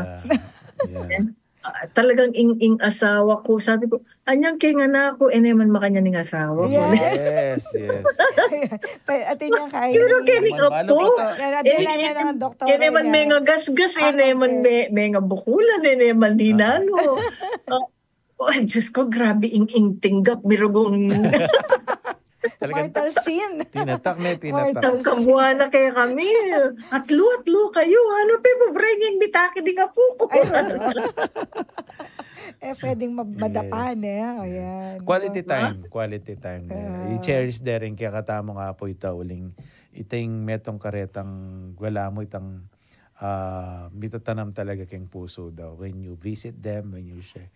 Yeah. Yeah. Ah, talagang ing, ing asawa ku, sabi ku, "Anyang keng anak ku, e ne man makanyan ing asawa ku." Yeah. Yes, yes. Pa-, atin yan kay Pero kaya ning Malbalo apu, kita. Yan, atin yan ang doktora e ne man niya. menga gasgas, e ne man me-, menga bukulan, e ne man ninanu. Ah, oh, Diyos ko, grabe ing, ing tinggap, mirugong. Talagang Mortal sin. Tinatak ne, tinatak. Mortal sin. Kabuana kaya kami. Atlu-atlu kayu. Ano pa yu, Brian, yang mitaki ding apu ku? Ay, ano? Eh, pwedeng ma- madapa Yes. ne. O, yan. Quality Diba? time, quality time ne. Ah. I-cherish de rin kekatamu nga pu ita uling. Ita ing metung karetang wala mu itang, ah, mitatanam talaga keng pusu da. When you visit them, when you share,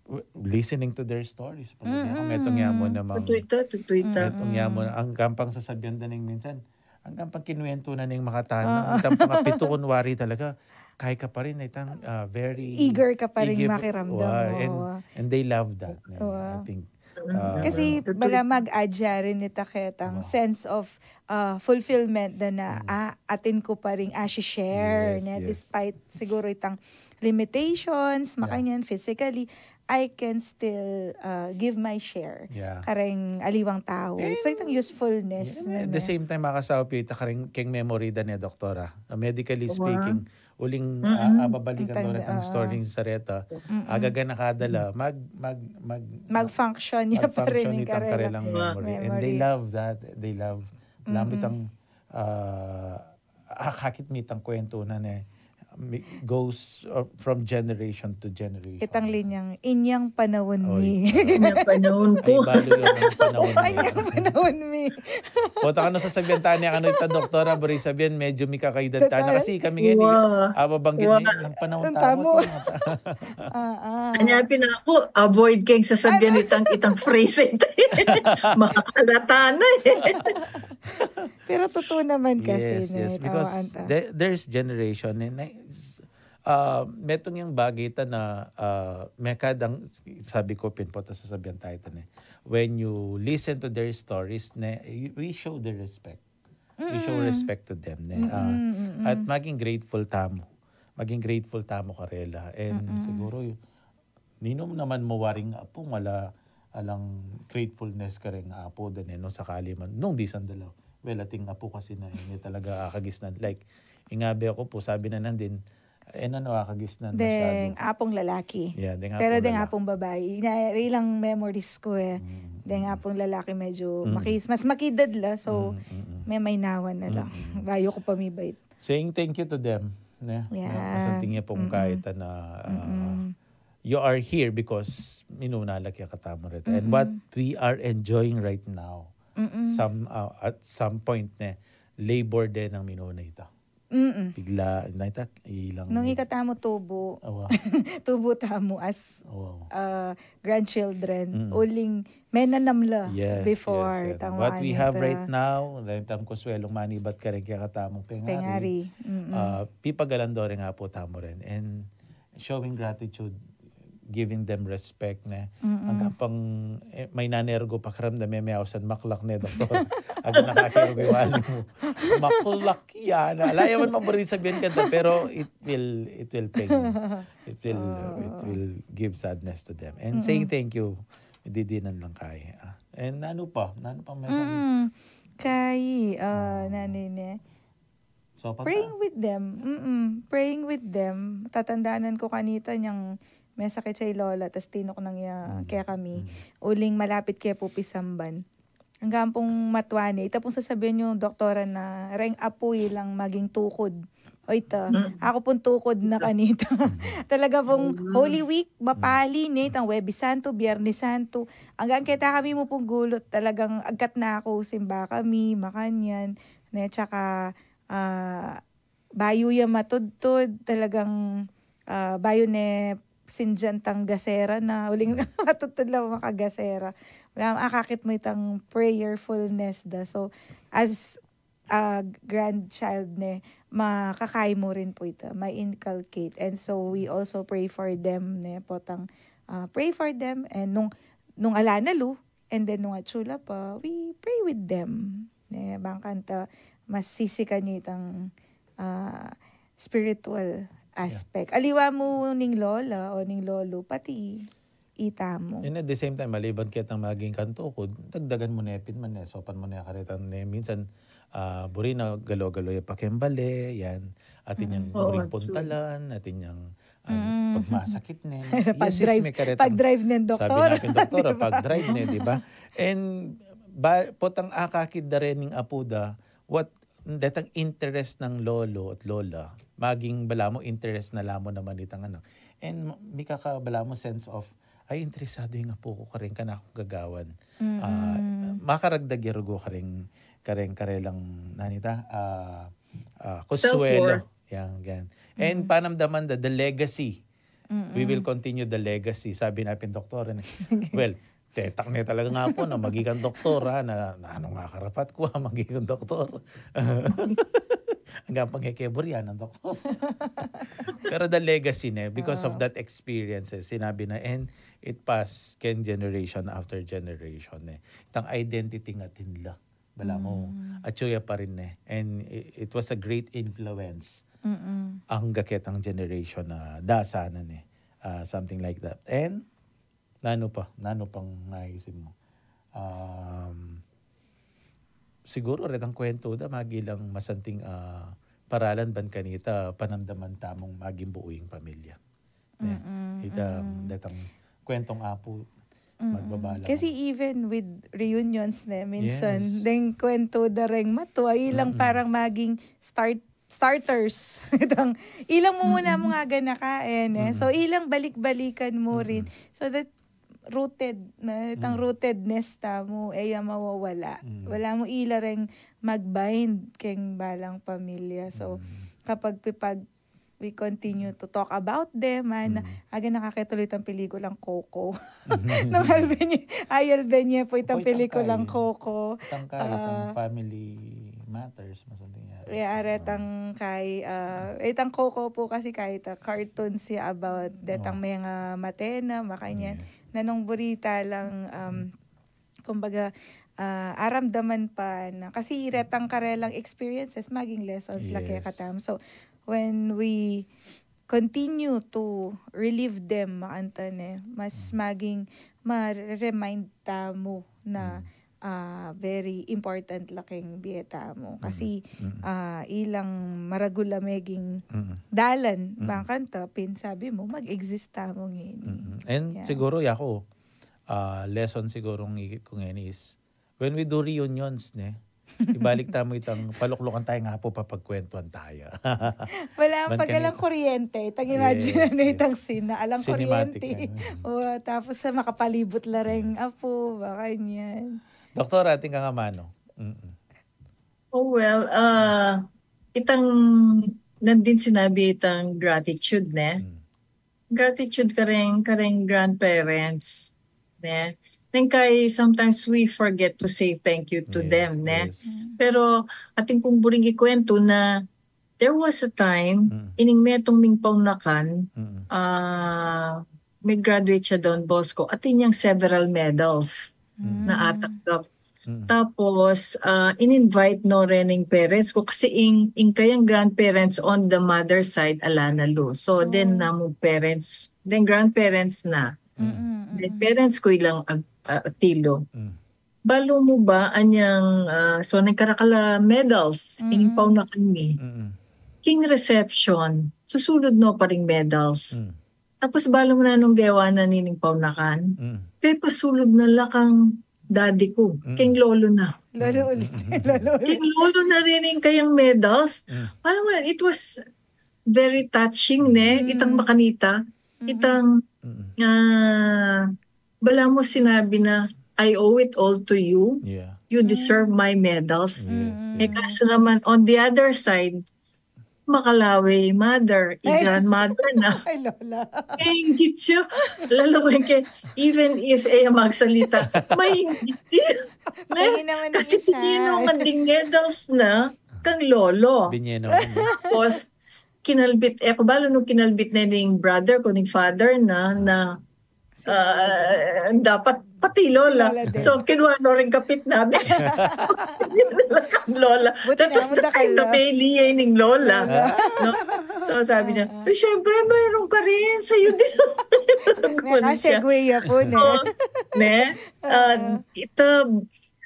w- listening to their stories. Pag Mm-mm. metung ya mu namang, Tutu ita, tutu ita. metung ya mu, ang gampang sasabian da ning minsan, ang gampang kinuwento na ning makatana, itang pangapitu kunwari talaga, kaya ka pa rin, itang, ah, very Eager ka pa rin eager, makiramdam, wa- and, oo. And they love that. Ne? Oo. I think, ah, Kasi Totoo. Bala mag-add siya rin ita ketang Oo. sense of ah, fulfillment da na, Mm. ah, atin ku pa rin, ah, share Yes, ne, yes. Despite siguro itang limitations, Yeah. makanyan, physically, I can still ah, give my share. Yeah. Kareng aliwang tau. And- So itang usefulness Yeah, na at the ne. Same time, makasaupi ita kareng keng memory da ne, doktora. Ah, medically Wow. speaking, uling Mm-mm. ah, ababalikan Ang do tanda, itang ah. story ni Sareta. Mm-mm. Aga na kadala, mag, mag, mag, Mag-function niya pa rin mag-function yung itang karelang karelang memory. And they memory. Love that. They love, love Mm-mm. itang, ah, akakit mi itang kwento na ne, mi- goes uh, from generation to generation. Itang linyang, inyang panahon Oy. mi. Inyang panahon Ay, ku. Balo, yun ang panahon na yun. Inyang panahon mi. Pota ka na sasabian tane, ano ita, doktora, bari sabian, medyo mi kakaedad tane. Totoo. Kasi kami nga, Wow. ababanggit Wow. ni, ng panahon Ang tamu. tamu. Ah, ah. Anya pin aku, avoid keng sasabian itang, itang phrase ita. Makakalata na eh. Pero totoo naman kasi, Yes, yes, ne? because Oo, anta. there, there's generation, eh, na, ah, metung yang bagay ta na, ah, mekadang, sabi ko, pinpota sasabian tayo ita ne. When you listen to their stories, ne, y- we show the respect. We show Mm-mm. Respect to them, ne. Ah, Mm-mm, mm-mm. At maging grateful tamu. Maging grateful tamu karela. And Mm-mm. Siguro, y- ninum naman mawaring apu, wala alang gratefulness kareng apu da ne, nung sakali man, nung disan da la. Well, ating apu kasi na, hindi talaga akagisnan. Like, ingabe ako po, sabi na nandin, eh, ano, akagisnan Deng masyado. Apung lalaki. Yeah, deng Pero apung deng lalaki. Apung babae, na, ilang memories ku eh. Mm, Deng mm. Apung lalaki medyo Mm. makis, mas makidad la, so Mm, mm, mm. may mainawan na lang. Mm, mm. Bayo ku pa mibait. Saying thank you to them. Ne? Yeah. Na, masanting niya pong Mm-mm. kahit na, ah, Mm-mm. You are here because minuna la kaya katamu reta. And what Mm-mm. We are enjoying right now, Mm-mm. some, ah, at some point, ne, labor din ang minuna ita. Mm-mm. Bigla, na ita, ilang Nung ikatamu tubu, Awa. tubu tamu as Wow. uh, grandchildren, Mm. uling menanam la Yes, before. yes, and Tang what we wani have ta. Right now, dahil tang kuswelong manibat kareng kekatamung pengari, Pengari. Mm-mm. ah, pipagalan do ring apu tamu rin. And showing gratitude, giving them respect, ne. Mm-mm. Ang kapang, eh, may nanergo pakiramdam, eh, may ausan maklak, ne, doktor. Aga nakakirugi wali mu. Maklak yan. Ala, yaman maburi sabihin ka, pero it will, it will pain. It will, uh, it Oh. Will give sadness to them. And Mm-mm. Saying thank you, didinan lang kaya. Ah, and ano pa? Ano pang meron? Mm-mm. Kay, uh, Oh. Nanay ne. So, pag Praying with them. Mm-mm. Praying with them. Tatandanan ku kanita nyang mesakit siya i lola, tas tinuknang ya Mm. Kekami. Mm. Uling malapit ke pu pisamban. Anggang pung matwa ne, ita pung sasabian yu, doktora, na reng apu ilang maging tukud. O ita, Mm. aku pung tukud na kanita. Mm. Talaga pung Mm. Holy Week, mapali ne, itang Huwebes Santo, Biyernes Santo. Anggang keta kami mu pung gulut, talagang agkat na aku, simba kami, makanyan. Ne, tsaka, ah, bayu ya matudtud, talagang, ah, bayu ne sindian tang gasera na, uling matudtud la makagasera. Wala, akakit mu itang prayerfulness da. So, as a grandchild ne, makakai mu rin pu ita, ma-inculcate. And so, we also pray for them ne, potang, ah, pray for them. And nung, nung ala na lu, and then nung atsu la pa, we pray with them. Ne, bang kanta, mas sisikan itang, ah, spiritual aspect. Aliwa mu ning lola o ning lolo, pati ita mu. And at the same time, maliban ketang maging kantukud, dagdagan mu ne pin man, eh, sopan mu ne karetang ne, minsan, ah, buri na galo-galo ya pakembale, yan, atin yang Oo, buring true. Puntalan, atin yang, ah, Mm. pagmasakit ne. Pag Yes, yes, drive, may karetang, pag drive nen sabi doktora. Natin, doktora, Di ba? Pag drive ne, di ba? And Ba, potang akakit da rin ning apu da, what, detang interest nang lolo at lola, maging balamu interest na la mu naman itang anak. And mikaka balamu sense of, "Ay, interesado ing apu ku kareng kanakung gagawan." Ah, makaragdag ya rugu kareng, kareng karelang, nanita, ah, ah, consuelo. Self-worth. Yan, yan. And panamdaman da, the legacy. We will continue the legacy. Sabi na pin doktor, eh. Well, tetak ne talaga nga po na maging doktor, ha, na, na ano nga karapat ko, ha, maging doktor. Hanggang pangkekebur yan ang doktor. Pero the legacy ne, because of that experience, eh, sinabi na, and it passed ken generation after generation, eh. Itang identity nga tinla. Balamu, atyu ya pa rin, eh. And i-, it was a great influence. Angga ketang generation na dasanan, eh. Ah, something like that. And, nanu pa? Nanu pang naisim mu? Um, siguro, retang kwentu da, magilang masanting, ah, paralan ban kanita, panamdaman tamung maging buo ing pamilya. Ne? Itang, detang kwentong apu, magbabalang. Kasi even with reunions, ne, minsan, deng kwento da reng matua, ilang parang maging start, starters. Itang, ilang mu muna mu nga ganaka, eh, ne? So, ilang balik-balikan mu rin. So that rooted, na, itang rootedness tamu, eh, ya mawawala. Wala mu ila reng mag-bind keng balang pamilya. So, kapag pipag we continue to talk about them, man. Aga nakakita tuloy itang pelikulang Coco. Nung Albenye, ay, Albenye po itang pelikulang Coco. Itang kay, itang Family Matters, masunting yari. Kaya aretang kay, ah, itang Coco po kasi kahit, ah, cartoon siya about detang mga matena, makanyan. Na nung burita lang, um, kumbaga, ah, aramdaman pa na, kasi iretang karelang experiences, maging lessons la kekatamu. So, when we continue to relive them, makanyan, eh, mas maging ma-remind tamu na, ah, very important la keng bie tamu. Kasi, ah, ilang maragul la meging dalan, makanyan, pin sabi mu, mag-exist tamu ngeni. And siguro, yaku, ah, lesson siguro ng ikit ko ngayon is, when we do reunions, ne, ibalik tamu itang paluklukan tayo nga po, papagkwentuhan tayo. Wala, pag alang kuryente, itang imagine na itang scene na alang kuryente. O, tapos sa makapalibot la reng apu, baka yan. Doktor, atin ka nga mano? Oh, well, ah, itang nandin sinabi itang gratitude, ne? Gratitude kareng, kareng grandparents, ne? Neng kay sometimes we forget to say thank you to them, ne? Pero atin kung buring ikwento na there was a time, ining metung ming paunakan, ah, may graduate siya Don Bosco, atin yang several medals na atanggap. Tapos, ah, in-invite no rin ing parents ko kasi ing, ing kayang grandparents on the mother side, ala na lu. So, then namung parents, then grandparents na. Then parents ko ilang ag-, ah, tilo. Balu mu ba, anyang, ah, so nagkarakala medals, ing paunakan mi. King reception, susulud no pa ring medals. Tapos balu mu na nung gewa na nining paunakan, pepasulud na la kang daddy ku, keng lolo na. Lolo ulit. Lolo ulit. Keng lolo na rin ing kayang medals. Balu mu, it was very touching, ne? Itang makanita. Itang, ah, balamu sinabi na, "I owe it all to you. Yeah. You deserve my medals." Yes, yes. Eh, kaso naman, on the other side, makalawe i mother, i grandmother na. Ay, lola. Nainggit siya. Lalo mo yung kay, even if e magsalita, mainggit din. Ne? Kasi binye no man ding medals na kang lolo. Binye no man din. Tapos, kinalbit, e ku balu nung kinalbit na ning brother ku, ning father na, na, ah, dapat pati lola. Lola din. So, kinuha no ring kapit namin. Lola. Buti na, tapos na kayo na peli, eh, ning lola. Lola. No? So, sabi niya, "Eh, syempre, mayroon ka rin. Sa'yo din." May kasegue ya po, ne? So, ne? Ah, ito,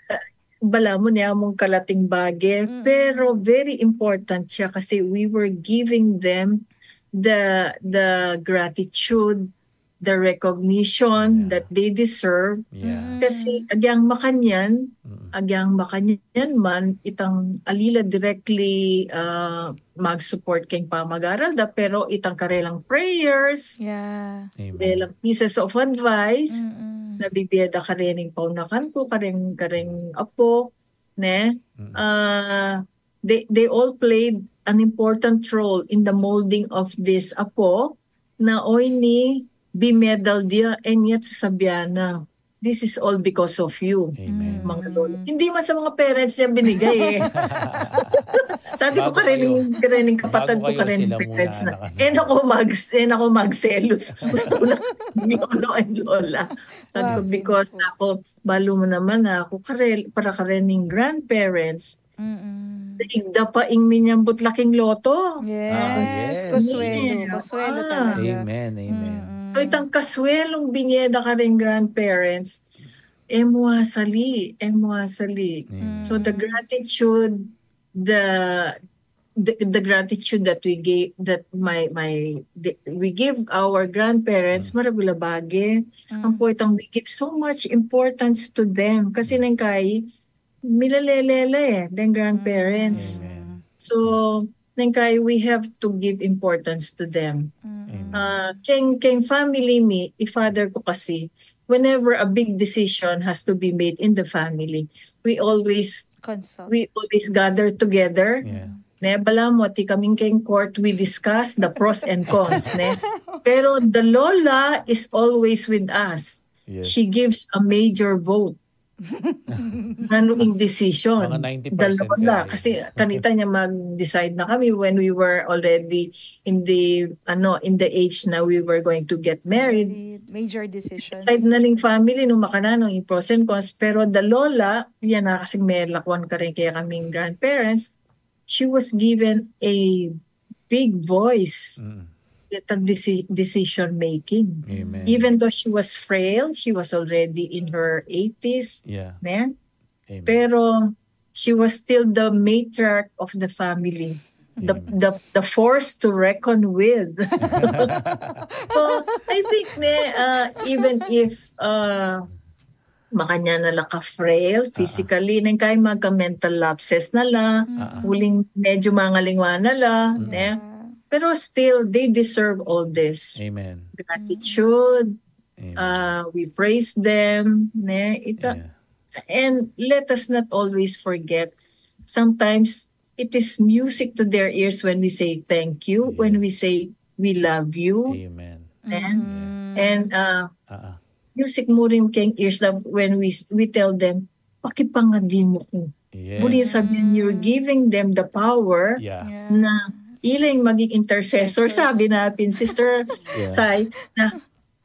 ah, balamu ne among kalating bage, pero very important siya kasi we were giving them the, the gratitude the recognition that they deserve. Yeah. Kasi agyang makanyan, agyang makanyan man, itang ali la directly, ah, mag-support keng pamag-aral da, pero itang karelang prayers, Yeah. Amen. karelang pieces of advice, na bibie da kareng paunakan ku, kareng, kareng apo, ne? Ah, they, they all played an important role in the molding of this apo, na oy ni bimedal dia, and yet sasabian na, "This is all because of you." Amen. Mga lolo. Hindi man sa mga parents niya binigay eh. Sabi ko, Bago kayo. karening, karening kapatid Bago ko, kayo, karening sila muna parents na. anak. Eh, nako mag, eh, nako magselos. Gusto na ni lolo and lola. Sabi ko, Wow, because painful. Ako, balo mo naman, ako, kare, para karening grandparents, Mm-mm. igda pa ing minyambut la king loto. Yes, yes. Consuelo. Yeah. Consuelo Ah. talaga. Amen, amen. Mm-mm. So, itang kasuelung binye da karing grandparents, e mu asali, e mu asali. Amen. So, the gratitude, the, the, the gratitude that we gave, that my, my, the, we give our grandparents, maragul a bage. Ampo itang we give so much importance to them. Kasi neng kai, milalele la e, deng grandparents. Amen. So, neng kai, we have to give importance to them. Amen. Ah, keng, keng family mi, i father ko kasi, whenever a big decision has to be made in the family, we always, Consult. we always gather together. Yeah. Ne, bala mo, atin kaming keng court, we discuss the pros and cons, ne? Pero the lola is always with us. Yes. She gives a major vote. Ano ing decision? Mga ninety The percent lola. kaya. Kasi kanita niya mag-decide na kami when we were already in the, ano, in the age na we were going to get married. Major decisions. Side na ning family, nung makananu ing pros and cons, pero the lola, yan na kasing may lakwan karin kaya kaming grandparents, she was given a big voice Mm. at the deci- decision making. Amen. Even though she was frail, she was already in her eighties, Yeah. ne? Amen. Pero she was still the matriarch of the family. The, Amen. the, the force to reckon with. So, I think, ne, uh, even if uh, makanya na la ka-frail physically, neng kai magka-mental lapses na la, Ah, ah. uling medyo mangalingwa na la, Mm. ne? Pero still, they deserve all this. Amen. Gratitude, Amen. uh, we praise them, ne? Ita, Yeah. and let us not always forget, sometimes it is music to their ears when we say thank you, when we Yes. say we love you. Amen. Amen. Mm. And uh, Ah, ah. music mu rin keng ears na when we we tell them, "Pakipangadi mu ku." Yes. Buli sabihin, you're giving them the power Yeah. Yeah. Na ilang maging intercessor. Intercessors. Sabi na pin Sister Yeah. Sai na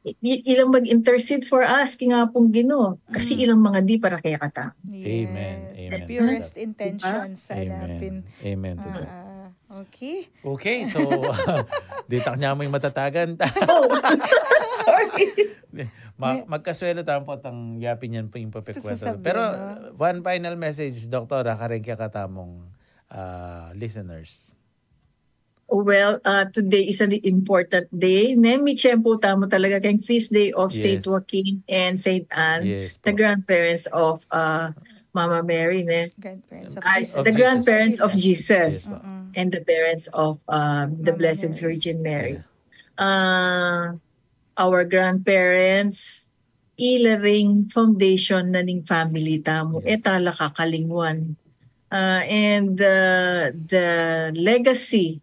i- i- ilang mag-intercede for us, king Apung Ginu. Kasi ilang mangadi para kekatamu. Yes. Amen. The Amen. purest Diba? intentions sa Amen. napin. Amen to that. Ah, okay. Okay, so dita kanya mo yung matatagan. Oh, sorry. Ma- magkasuelo tamu po tang yapin yan po yung papekwento. Sasabihan Pero na. One final message, Doktora, karing kekatamung ah, listeners. Well, uh, today is an important day. Ne, mitsyempo tamu talaga keng feast day of Saint Yes. Joaquin and Saint Anne, Yes the po. grandparents of uh, Mama Mary, ne? Grandparents of Ay, Jesus. Of the Jesus. grandparents of Jesus. Jesus Yes po. Mm-mm. and the parents of um, the Mama Blessed Mary. Virgin Mary. Yeah. Uh, our grandparents, ila ring foundation na ning family tamu. Yeah. E ta la kakalingwan. Uh, and uh, the legacy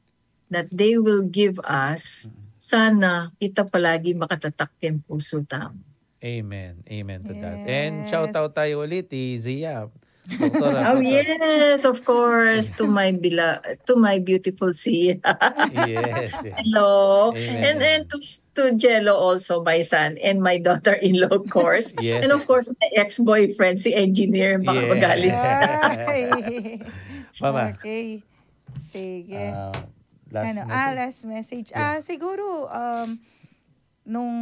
that they will give us, sana ita palagi makatatak keng pusu tamu. Amen. Amen to that. And shout Yes. out tayo ulit, i Zia. Doktora, Oh, Doktora. Yes, of course, to my bila, to my beautiful Zia. Yes, yes. Hello. Amen, And and amen. to to Jello also, my son, and my daughter-in-law, of course. Yes, And of of course, my ex-boyfriend, si Engineer, baka Yes. magalit. Ay. Mama. Okay. Sige. Ah, last Ano, message. Ah, last message. Yeah. Ah, siguro, um, nung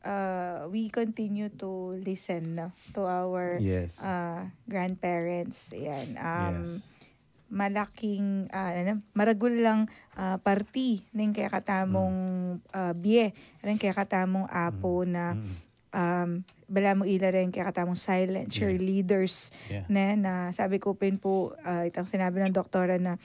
uh, we continue to listen, no, to our Yes. uh, grandparents. Ayan. Um, Yes. malaking, ah, ano, maragul lang, ah, parti ning kekatamung, ah, bie, ring kekatamung apu na, um, balamu ila ring kekatamung silent cheerleaders, ne, na sabi ku pin pu, ah, itang sinabi ng doktora na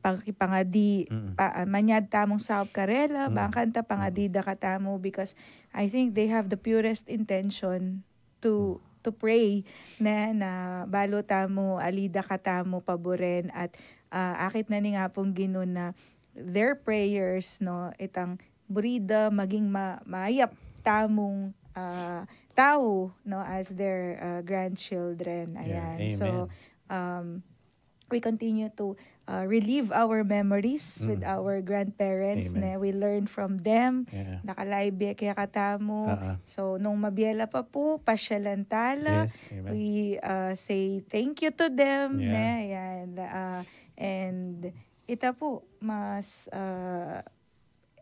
pang-, pangadi, pa, ah, manyad tamung saup karela, bang kanita pangadi da katamu, because I think they have the purest intention to, to pray, ne, na balu tamu, ali da katamu paburen, at, ah, akit na ning Apung Ginu na their prayers, no, itang buri da maging ma-, mayap tamung, ah, tau, no, as their, ah, grandchildren. Ayan. So, um, we continue to, uh, relive our memories with our grandparents, ne? We learn from them. Dakal a bie kekatamu. So, nung mabie la pa pu, pasyalan tala. We, uh, say thank you to them, ne? Ayan. Uh, and ita pu, mas, uh,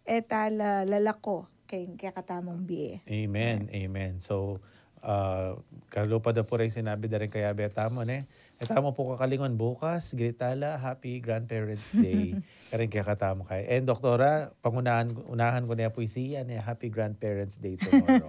e tala lalako keng kekatamung bie. Amen, amen. So, ah, kalupa da pu ring sinabi da ring kayabe tamu, ne? E tamu pu kakalinguan, bukas, gritala, Happy Grandparents Day. Karing kekatamu kaya. And, Doktora, pangunahan, unahan ku na pu isiya, ne, Happy Grandparents Day tomorrow.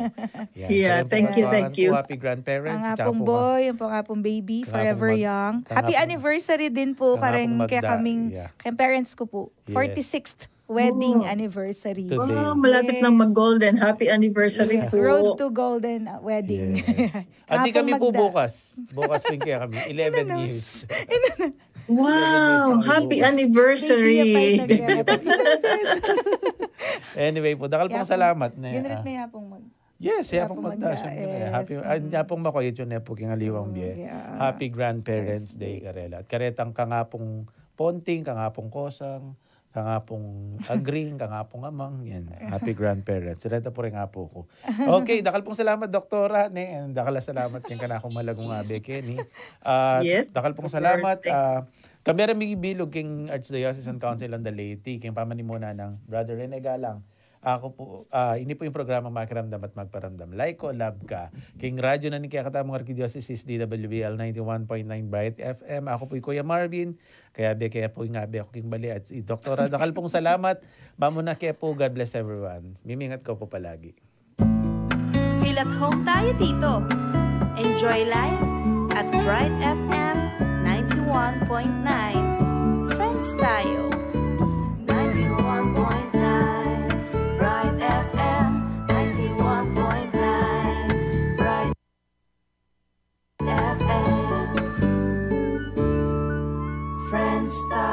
Yan. Karing thank you, thank you. Happy Grandparents, ang Apung Boy, ang Apung Baby, forever young. Happy anniversary din pu karing kekaming, keng parents ku pu. Forty-sixth wedding anniversary. Today. Wow, malapit nang mag-golden. Happy anniversary po. Road to golden, uh, wedding. Yes. At di kami po bukas. Bukas po yung kaya kami. Eleven years. Wow, happy anniversary. Anyway po, dakal pong salamat, ne? Ginrit na yapong mag- Yes, yapong magtaas yung, eh, happy, ay, yapong makoy, yun, ne, pu king aliwang bie. Happy Grandparents Day karela. At karetang kang Apung Ponting, kang Apung Kosang, kang Apung Agring, kang Apung Amang, yan. Happy Grandparents. Reta pu ring apu ku. Okay, dakal pong salamat, Doktora, ne? And dakal a salamat keng kanakung malagung abe keni. Ah, dakal pong salamat. Ah, kami rin mibilug king Archdiocese and Council on the Laity, keng pamanimuna nang Brother Rene Galang. Aku pu, ah, ini pu ing programa Makiramdam at Magparamdam. Like ko, love ka. King radyo na ning kekatamung Arkidiosesis, D W B L ninety-one point nine Bright F M. Aku pu i Kuya Marvin. Kayabe ke pu ing abe ku king bale at i Doktora. Dakal pong salamat. Mamuna ke pu. God bless everyone. Mimingat ko pu palagi. Feel at home tayo dito. Enjoy life at Bright F M ninety-one point nine. Friends tayo. Ninety-one point nine Bright F M, ninety-one point nine Bright F M. Friends tayo.